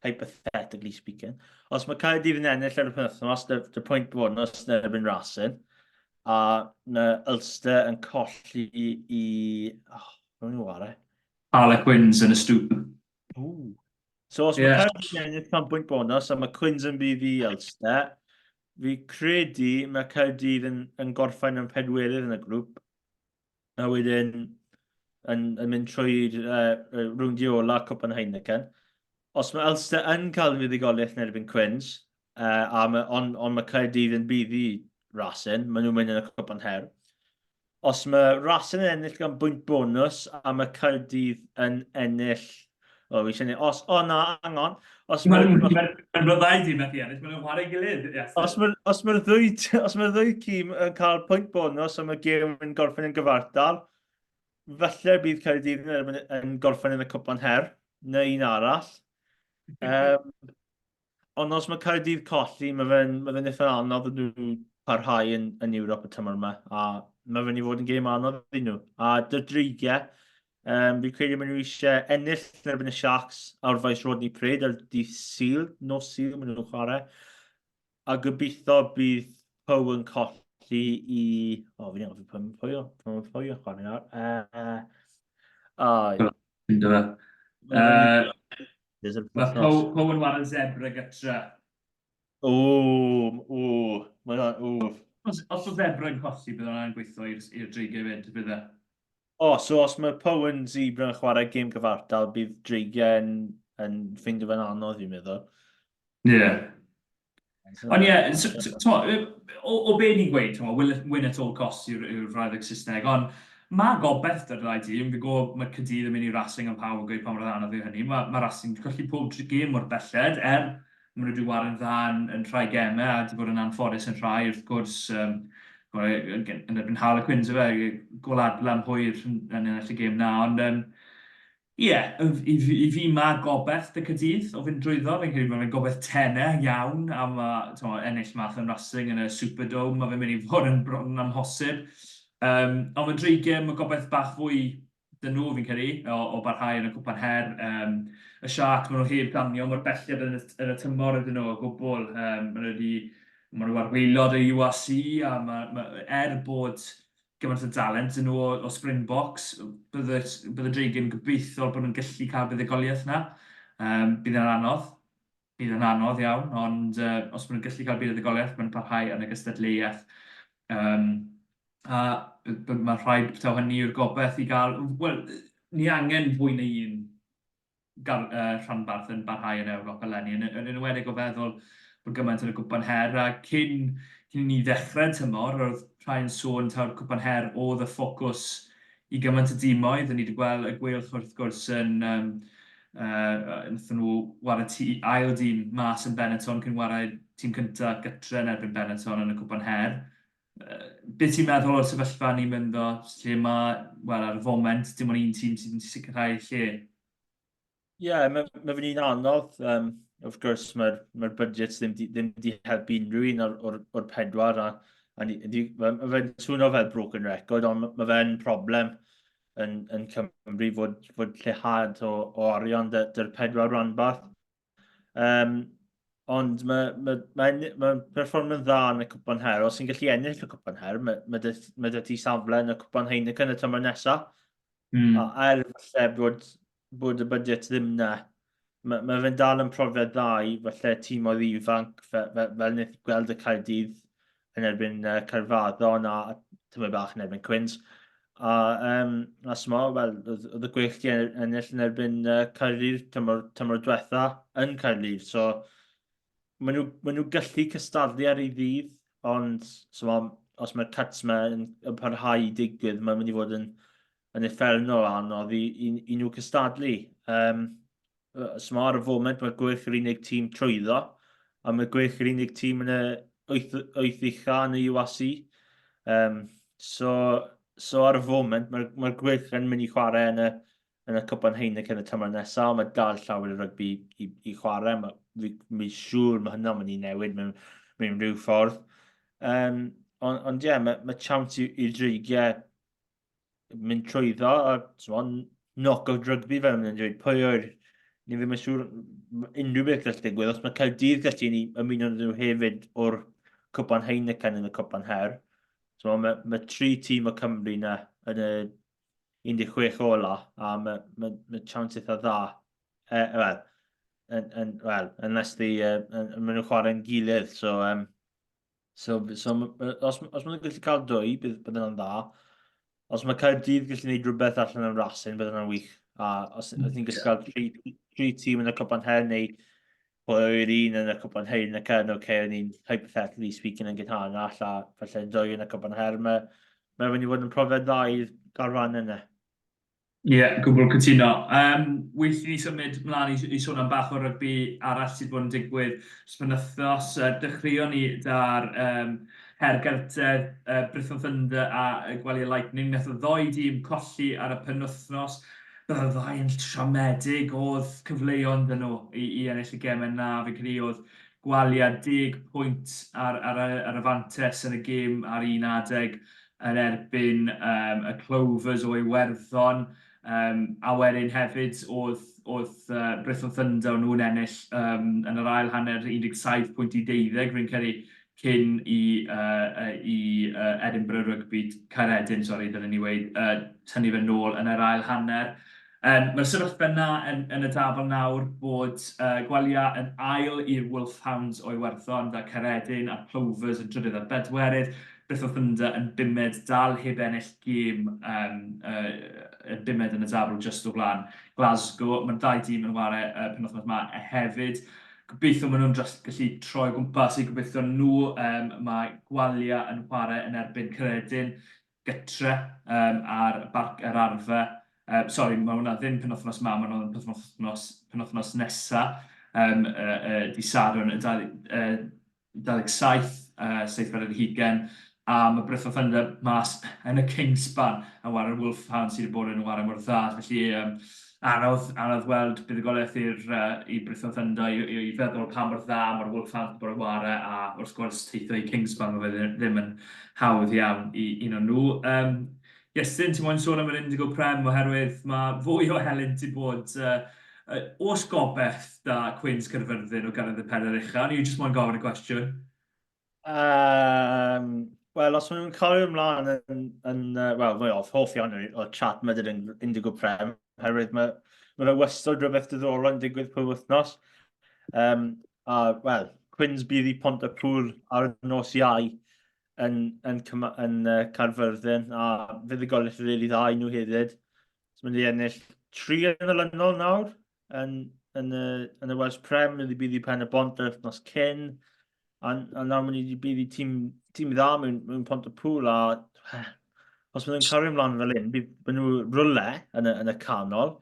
hypothetically speaking, os mae Caerdydd yn ennill ar y penwythnos, dy, dy pwynt bonus yn erbyn Racing, a mae Ulster yn colli i... Oh, rwy'n nhw ware? Harlequins yn y stoop. Ooh. So os yeah. mae Caerdydd yn ennill pan bwynt bonus a mae Quins yn bydd i Ulster, fi credu mae Caerdydd yn, yn gorffen yn pedwerydd yn y grŵp, a wedyn yn, yn mynd trwy'r uh, rownd ola Cwpan Heineken. Os mae Ulster yn cael fuddugoliaeth yn erbyn Quins, uh, a ma, on, on mae Caerdydd yn buddu Racing, maen nhw'n mynd yn y Cwpan Her. Os mae Racing yn ennill gan bwynt bonus a mae Caerdydd yn ennill O, fi eisiau Os, o na, hang on. Os mae'r... Mae'n ma ddau dîm methu ennill, maen nhw'n chwarae gilydd. Yes. Os mae'r os ma ddwy, os mae'r ddwy tîm yn cael pwynt bonus a mae gêm yn gorffen yn gyfartal, falle bydd Caerdydd yn, yn gorffen yn y cwpan her, neu un arall. Um, Ond os mae Caerdydd colli, mae fe'n ma fe eitha anodd iddyn nhw parhau yn, yn Ewrop y tymor yma, a mae fe'n i fod yn gêm anodd iddyn nhw. A dy'r dreigiau, um, fi'n credu maen nhw eisiau ennill yn erbyn y Sharks ar faes Rodney Parade ar dydd Sul, nos Sul maen nhw'n chwarae. A gobeithio bydd Pow yn colli i... O, fi'n anghofio pwy pwy pwy pwy yn chwarae nawr. Uh, oh, Ynddo fe. Uh, Mae Pow, Pow yn wario zebra gytra. O, o, mae hwnna, o. Os, os o zebra yn colli, bydd hwnna'n gweithio i'r dreigiau fyd, bydd e? O, so os mae Pow yn zebra yn chwarae gêm gyfartal, bydd dreigiau yn, yn ffeindio fe'n anodd, fi'n meddwl. Ie. Yeah. Ond ie, o, o be ni'n gweud, t'mo, win at all costs yw'r yw rhaid Saesneg, ond mae gobeith dy'r ddau dîm, fi'n gwybod mae Caerdydd yn mynd i Racing am pawb yn gweud pa mor anodd yw hynny, mae, mae Racing wedi colli pob gêm mor belled, er maen nhw wedi ware'n dda yn, yn rhai gemau a wedi bod yn anffodus yn rhai, wrth gwrs, um, yn erbyn Harlequins, efe, gol adlam hwyr yn, yn ennill y gêm na, ond um, Ie, i fi, i fi mae gobeith 'da Caerdydd o fynd drwyddo. Fi'n credu bod fe'n gobeith tenau iawn a mae t'mo, ennill math yn Racing yn y Superdome, mae fe'n mynd i fod yn bron yn amhosib. Um, ond mae Dreigiau, mae gobeith bach fwy 'da nhw fi'n credu, o, o barhau yn y Cwpan Her. Um, y Sharks, maen nhw heb danio mor belled yn y, yn y tymor ydyn nhw o gwbl. Um, maen nhw wedi, maen nhw ar waelod y URC a ma, ma, er bod gymaint o dalent yn nhw o, o Springboks, bydde, bydde Dreigiau'n gobeithio bod nhw'n gallu cael buddugoliaeth yna. Um, bydd yn anodd, bydd yn anodd iawn, ond uh, os maen nhw'n gallu cael buddugoliaeth, maen nhw'n parhau yn y gystadleuaeth. Um, a mae rhaid taw hynny yw'r gobeith i gael, wel, ni angen fwy na un gar, uh, rhanbarth yn barhau yn Ewrop eleni, yn, yn enwedig o feddwl bod gymaint yn y Cwpan Her, a cyn, cyn i ni ddechrau tymor, roedd rhai yn sôn taw'r Cwpan Her oedd y ffocws i gymaint o dimoedd, a ni wedi gweld y Gweilch wrth gwrs yn, um, uh, wnaethon nhw ware ti, ail dîm mas yn Benetton cyn ware tîm cyntaf gytre yn erbyn Benetton yn y Cwpan Her. Uh, beth ti'n meddwl o'r sefyllfa ni'n mynd o, lle mae, wel, ar y foment, dim ond un tîm sydd yn sicrhau lle? Ie, yeah, mae, mae fe'n un anodd. Um, wrth gwrs, mae'r mae budget ddim di, ddim di helpu unrhyw un o'r, or, or pedwar. A, a ni, ni, mae fe'n swnio fel broken record, ond mae fe'n problem yn, yn Cymru fod, fod lleihad o, o arian dy'r pedwar rhanbarth. Um, Ond mae ma, ma, ma perfformio'n dda yn y Cwpan Her. Os ti'n gallu ennill y Cwpan Her, mae, ma dy, ma dy ti safle yn y Cwpan Heineken y tymor nesaf. A er falle bod, bod y budget ddim na, mae, ma fe'n dal yn profiad dda i falle tîmoedd ifanc fe, fe, fel wnaeth gweld y Caerdydd yn erbyn uh, Caerfaddon a tymor bach yn erbyn Cwins. A, um, a smo, wel, oedd y Gweilch di ennill yn erbyn uh, Caerdydd tymor, tymor diwetha yn Caerdydd. So, maen nhw, maen nhw gallu cystadlu ar ei ddydd, ond so, os mae'r cuts yma yn, yn parhau i digwydd, mae'n mynd i fod yn, yn uffernol anodd i, i, i nhw cystadlu. Um, Smo ar y foment mae'r Gweilch yr unig tîm trwyddo, a mae'r Gweilch yr unig tîm yn y wyth ucha yn y URC. Um, so, so ar y foment mae'r mae Gweilch yn mynd i chwarae yn y, yn y Cwpan Heineken y tymor nesaf, ond mae dal llawer o rygbi i, i chwarae. Mae, fi, mi siŵr mae hynna'n mynd i newid mewn, mewn rhyw ffordd. Um, ond, ond ie, yeah, mae, mae chance i'r Dreigiau mynd trwyddo a t'mod, knock-out rugby fel maen nhw'n dweud. Pwy oer, ni ddim yn siŵr unrhyw beth gallu digwydd. Os mae Caerdydd gallu ni ymuno nhw hefyd o'r Cwpan Heineken yn y Cwpan Her. So, mae, mae tri tîm o Cymru na yn y 16 ola, a mae, mae, mae chance eitha dda. E, wel, yn, yn, well, unless the, uh, maen nhw'n chwarae'n gilydd, so um, So, so os, os maen nhw'n gallu cael dwy, bydd, bydd yna'n dda. Os mae Caerdydd gallu gwneud rhywbeth allan o'n Racing, bydd yna'n wych. A os, os ni'n gallu cael tri, tri tîm yn y Cwpan Her neu pwy un yn y Cwpan Her yn y Cern, oce, okay, o'n i'n hypothetically speaking yn gynharach, a falle dwy yn y Cwpan Her, mae, mae mynd i fod yn profiad dda i'r garfan yna. Ie, yeah, gwbl cytuno. Um, well i ni symud mlaen i, i sôn am bach o rygbi arall sydd bod yn digwydd dros penwythnos. Uh, dechreuon ni da'r um, Her Geltedd, uh, Brython Thunder a uh, Gwalia Lightning. Nath y ddoi dîm colli ar y penwythnos. Bydd y ddau yn siomedig, oedd cyfleon dyn nhw i, i ennill y gemau na. Fi'n credu oedd Gwalia 10 pwynt ar, ar, ar y fantes yn y gêm ar un adeg. yn erbyn um, y Clovers o Iwerddon, um, a wedyn hefyd oedd, oedd uh, Brython Thunder nhw'n ennill um, yn yr ail hanner 17 pwynt i 12, rwy'n credu, cyn i, uh, i uh, Edinburgh Rugby, Caeredin, sori, dyna ni weid, uh, tynnu fe nôl yn yr ail hanner. Yym, mae'r sefyllfa yna yn, yn y dabl nawr bod uh, Gwalia yn ail i'r Wolfhounds o Iwerddon, da Caeredin a'r Plovers yn drydydd a bedwerydd, Bristol Thunder yn bumed, dal heb ennill gêm um, uh, yn bumed yn y dabl just o flaen Glasgow. Mae'r ddau dîm yn ware uh, penwythnos yma hefyd. Gobeithio maen nhw'n dros gallu troi o gwmpas i gobeithio nhw. Um, mae Gwalia yn chwarae yn erbyn Caeredin gytre um, ar Barc yr Arfe. Um, sorry, mae hwnna ddim penwythnos ma, mae hwnna'n penwythnos, penwythnos nesa, um, uh, uh, di Sadwrn, y 27, uh, seithfed ar hugen, a mae Brython Thunder mas yn y Kingspan yn ware'r Wolfhound sydd wedi bod yn ware mor dda. Felly, um, anodd, anodd weld buddugoliaeth i'r uh, i Brython Thunder i, i, i feddwl pa mor dda mae'r Wolfhound wedi bod yn ware, a wrth gwrs teithio i Kingspan mae fe ddim yn hawdd iawn i un o nhw. Um, Iestyn, ti'n moyn sôn am yr Indigo Prem oherwydd mae fwy o helynt i bod uh, uh, oes gobeith da Cwins Caerfyrddin o gyrraedd y pedair ucha? O'n i jyst moyn gofyn y cwestiwn. Um, Wel, os maen nhw'n cario ymlaen yn, yn uh, wel, fwy off, hoff iawn o'r chat mae dyn Indigo Prem, oherwydd mae, mae fe wastad rhywbeth diddorol yn digwydd pob wythnos. Um, a, wel, Cwins bydd i Pontypool ar y nos Iau yn, yn, yn, yn uh, Caerfyrddin, a fuddugoliaeth rili really dda i nhw hefyd. So, mynd i ennill tri yn olynol nawr yn, yn, y, yn y Welsh Prem, mynd i bydd i Pen y Bont yr wythnos cyn, a, a nawr mynd i bydd i tîm, tîm dda mewn, mewn Pontypool, a os maen nhw'n cario ymlaen fel hyn, bydd maen nhw rwle yn y, yn y canol,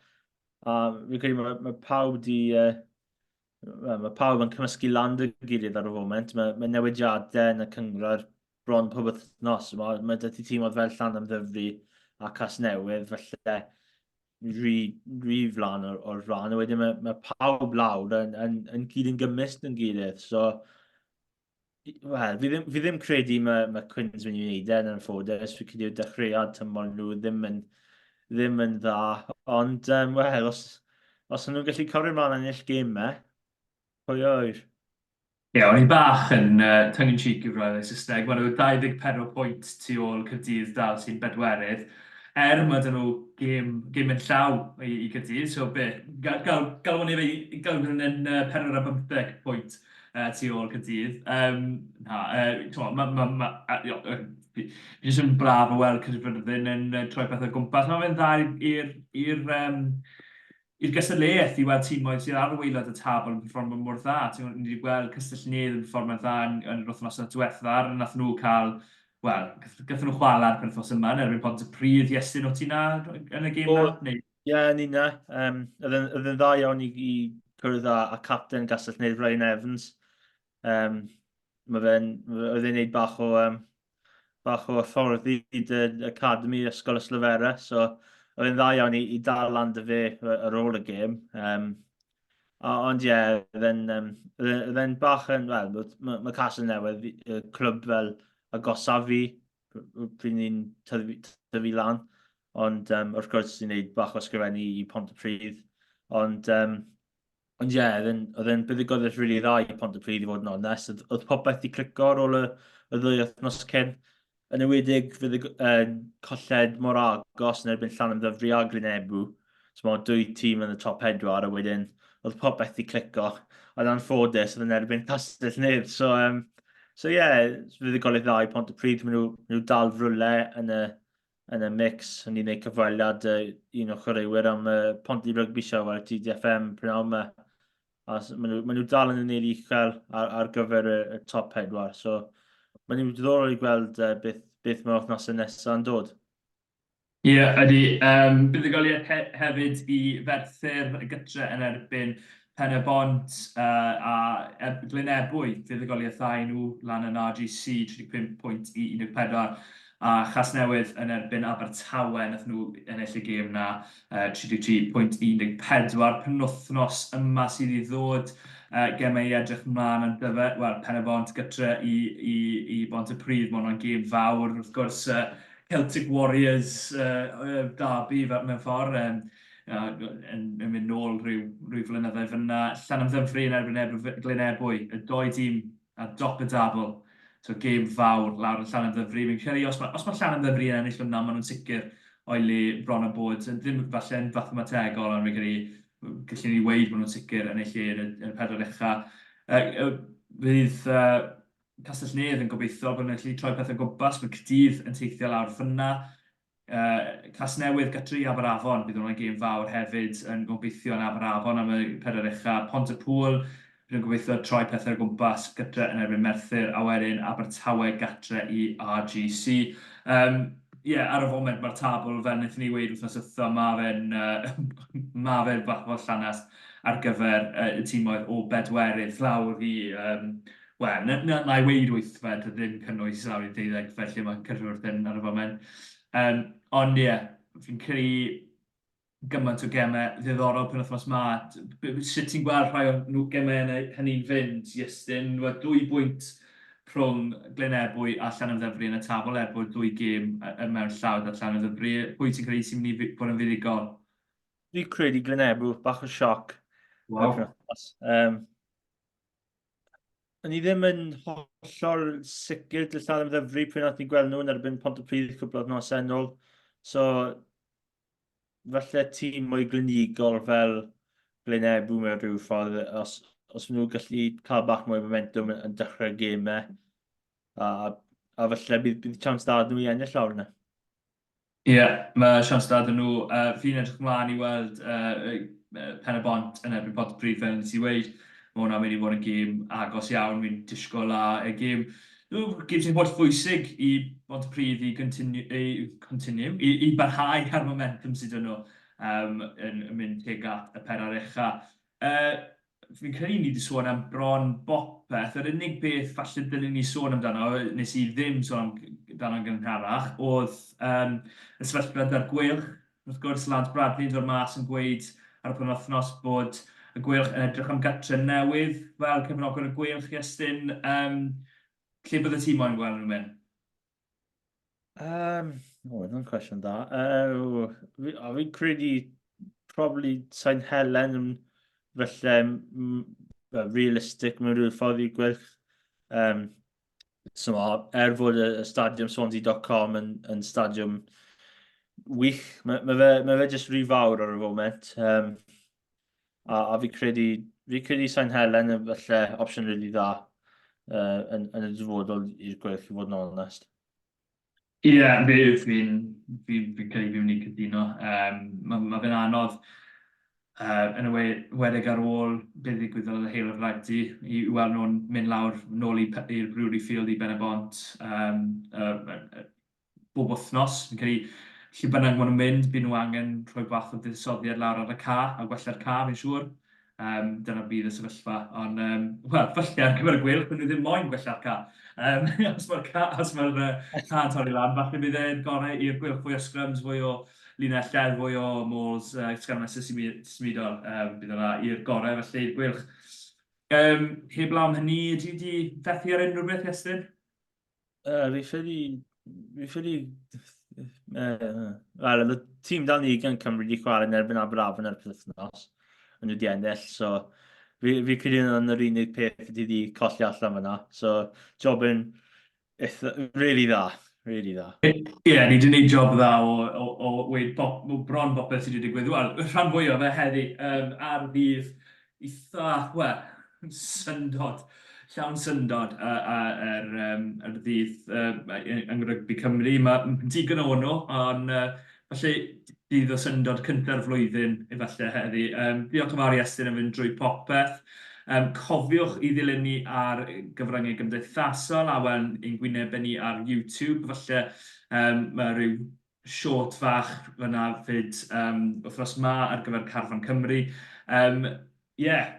a fi'n credu mae, mae pawb di, uh, mae pawb yn cymysgu lan dy gilydd ar y foment. Mae, mae newidiadau yn y cyngor bron pob wythnos. Mae, mae dy ti tîmodd fel Llanymddyfri a Casnewydd, felly rhy, rhy flan o'r, or rhan. A wedyn mae, mae pawb lawr yn, yn, yn gyd yn gymysg yn gilydd. So, Wel, fi ddim, fi ddim credu mae, mae Quins mynd i wneud e yn anffodus. Fi credu dechreuad tymor nhw ddim yn, ddim yn dda. Ond, um, wel, os, os nhw'n gallu cario ymlaen ennill gemau, pwy oer? Ie, yeah, o'n i bach yn tongue in cheek i roedd yn Saesneg. Maen nhw 24 pwynt tu ôl Caerdydd dal sy'n bedwerydd. Er mae 'da nhw gêm, gêm yn llaw i Gaerdydd, so be, gal, gal, galwn ni fe, galwn yn 4 a 15 pwynt tu ôl Caerdydd. Na, t'mo, ma, ma, ma, fi jyst yn braf o weld Caerfyrddin yn troi pethau o gwmpas. Mae fe'n dda i'r i'r um, i'r gystadleuaeth i weld timoedd sydd ar waelod y tabl yn perfformio mor dda. Ti'n gwybod, ni wedi gweld Castell Nedd yn perfformio'n dda yn yr wythnosau diwethaf, nath nhw cael, wel, gathon nhw chwala'r ar penwythnos yma yn erbyn Pontypridd. Iestyn, o ti na yn y gêm na? Neu? Ie, yeah, ni na. Oedd yn dda iawn i cwrdd â capten Castell Nedd, Ryan Evans. Mae fe'n, oedd e'n neud bach o hyfforddi dy academy Ysgol Ystalyfera, so oedd e'n dda iawn i dal lan 'da fe ar ôl y gêm. Ond ie, yeah, oedd e'n um, oedd e'n bach yn, wel, mae ma Castle Newydd, y clwb fel agosaf fi, pryd ni'n tyfu lan. Ond wrth gwrs, ni'n gwneud bach o ysgrifennu i Pontypridd. Ond ie, yeah, oedd e'n buddugoliaeth rili dda i Pontypridd i fod yn onest. Oedd popeth 'di clico ar ôl y ddwy wythnos cyn. Yn enwedig fydd y colled mor agos yn erbyn Llanymddyfri a Glynebw. So mae dwy tîm yn y top pedwar a wedyn oedd popeth 'di clico. Ond anffodus oedd yn erbyn Castell Nedd. So yeah, fuddugoliaeth dda i Pontypridd. Maen nhw dal rywle yn y mix. O'n i'n gwneud cyfweliad un o chwaraewyr am y Ponty Rugby Show ar TDFM prynhawn yma. A maen nhw dal yn y neud uchel ar gyfer y top pedwar. So, mae'n nhw'n diddorol i gweld beth mae'r wythnosau nesaf yn dod. Ie, yeah, ydy. Buddugoliaeth hefyd i Ferthyr y gytre yn erbyn Pen y Bont a Glyn Ebwy, fuddugoliaeth dda i nhw lan yn RGC, 35 pwynt i 14. A Chasnewydd yn erbyn Abertawe, nath nhw ennill y gêm na, 33 pwynt i 14. Penwythnos yma sydd i ddod, gemau i edrych mlaen am dyfe, wel, Pen y Bont gytre i Bontypridd, mae hwnna'n gêm fawr, wrth gwrs, Celtic Warriors derby mewn ffordd, yn mynd nôl rhyw flynyddoedd fyna. Llanymddyfri yn erbyn Glyn Ebwy, y doi dîm ar dop y dabl. So gêm fawr lawr yn Llanymddyfri. Fi'n credu os mae Llanymddyfri yn ennill hwnna, maen nhw'n sicr o'i le bron a bod. Ddim falle'n fathemategol, ond fi'n credu gallwn ni weud bod nhw'n sicr yn eu lle yn y pedwar ucha. Fydd Castell Nedd yn gobeithio bod nhw'n gallu troi pethau o gwmpas. Mae Caerdydd yn teithio lawr fyna. Casnewydd gartre i Aberafon, bydd hwnna'n gêm fawr hefyd, yn gobeithio yn Aberafon am y pedwar ucha. Pont-y-pŵl, bydd nhw'n gobeithio troi pethau o gwmpas gytre yn erbyn Merthyr, a wedyn Abertawe gatre i RGC. Um, Ie, yeah, ar y foment mae'r tabl, fel wnaethon ni weud wythnos dwytha, mae fe'n uh, ma fe'n bach o llanast ar gyfer y timoedd o bedwerydd lawr i, wel, na, na i weud wythfed, ddim cynnwys lawr i deuddegfed lle mae Caerfyrddin ar y foment. Ond ie, yeah, fi'n credu gymaint o gemau ddiddorol penwythnos 'ma. Sut ti'n gweld rhai o'r nhw gemau hynny'n fynd, Iestyn? Wel, 2 bwynt rhwng Glyn Ebwy a Llanymddyfri yn y tabl er bod dwy gêm mewn llaw 'da Llanymddyfri. Pwy ti'n credu sy'n mynd i bod yn fuddugol? Fi'n credu Glyn Ebwy, bach o sioc. Wow. O'n i ddim yn hollol sicr 'da Llanymddyfri pryd nath ni gweld nhw yn erbyn Pontypridd cwpl o wythnosau yn ôl. So, falle tîm mwy glinigol fel Glyn Ebw mewn rhyw ffordd, os maen nhw'n gallu cael bach mwy o momentum yn dechrau'r gemau, a falle bydd chance da nhw i ennill lawr yna. Ie, yeah, mae siawns da 'da nhw. Fi'n edrych ymlaen i weld Pen y Bont yn erbyn Pontypridd fel nes i weud. Mae hwnna'n mynd i fod yn gêm agos iawn. Fi'n disgwyl a y gêm, gêm sy'n holl bwysig i Bontypridd i continue, i, continue, i barhau ar momentum sydd 'da nhw yn mynd tuag at y pedwar ucha. Fi'n credu ni wedi sôn am bron bopeth. Yr unig beth falle dylen ni sôn amdano, nes i ddim sôn amdano'n gynharach, oedd y sefyllfa 'da'r Gweilch. Wrth gwrs, Lance Bradley yn dod mas yn gweud ar y penwythnos bod y Gweilch yn edrych am gartre newydd fel cefnogwr y Gweilch, Iestyn. Lle bydde ti moyn gweld nhw'n mynd? O, hwnna'n cwestiwn da. Fi'n credu probably Sain Helen yn falle well, realistic mewn rhyw ffordd i'r Gweilch. Um, so, er fod y, y stadiwm Swansea.com yn, yn stadiwm wych, mae, mae, fe, mae fe jyst rhy fawr ar y foment. Um, a, a fi credu, fi credu Sain Helen yn falle opsiwn rili really dda uh, yn, yn y dyfodol i'r Gweilch i fod yn onest. Ie, yeah, fi, fi'n fi, fi credu fi'n mynd i cytuno. Um, mae ma fe'n anodd uh, yn y wedig ar ôl beth ddigwyddodd yn y Hale of Lighty, i, i weld nhw'n mynd lawr nôl i'r Brewery Field i Ben y Bont um, uh, uh, bob wythnos. Fi'n credu lle bynnag maen nhw'n mynd, bydd nhw angen rhoi bach o fuddsoddiad lawr ar y ca a gwella'r ca, fi'n siŵr. Um, dyna bydd y sefyllfa. Ond, um, wel, falle ar gyfer y Gweilch, maen nhw ddim moyn gwella'r ca. Um, os mae'r ca, os mae'r uh, ca'n torri lan, falle bydd e'n gorau i'r Gweilch fwy o scrums, fwy o linellau, fwy o mauls, uh, sgrymau symudol. Um, bydd yna i'r gorau, felly, i'r Gweilch. Um, heblaw am hynny, ydy wedi fethu ar unrhyw beth, Iestyn? Uh, fi ffili... Fi ffili... Uh, Wel, oedd y tîm dan ni gan Cymru wedi chwarae yn erbyn Aberafan ar y penwythnos. Ond nhw wedi ennill, so fi, fi credu yn yr unig peth wedi wedi colli allan fyna. So, job yn eitha, really dda, really dda. Ie, yeah, ni wedi gwneud job dda o, o, o weud bop, bron bopeth sydd wedi digwydd. Wel, rhan fwyaf fe heddi um, ar ddydd eitha, wel, syndod, llawn syndod uh, uh, er, um, er ddydd uh, yng Ngrygbi Cymru. Mae digon o nhw, ond uh, falle dydd o syndod cynta'r flwyddyn efallai heddi. Um, diolch yn fawr i Estyn am fynd drwy popeth. Um, cofiwch i ddilyn ni ar gyfryngau gymdeithasol a wel ein gwynebau ni ar YouTube. Falle um, mae rhyw short fach fyna fyd um, wythnos ma ar gyfer Carfan Cymru. Um, yeah,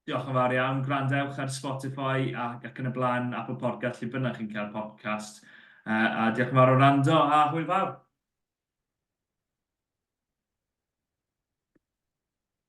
diolch yn fawr iawn. Gwrandewch ar Spotify ac, ac yn y blaen, Apple Podcast, lle bynnag chi'n cael podcast. Uh, a diolch yn fawr o wrando a hwyl fawr.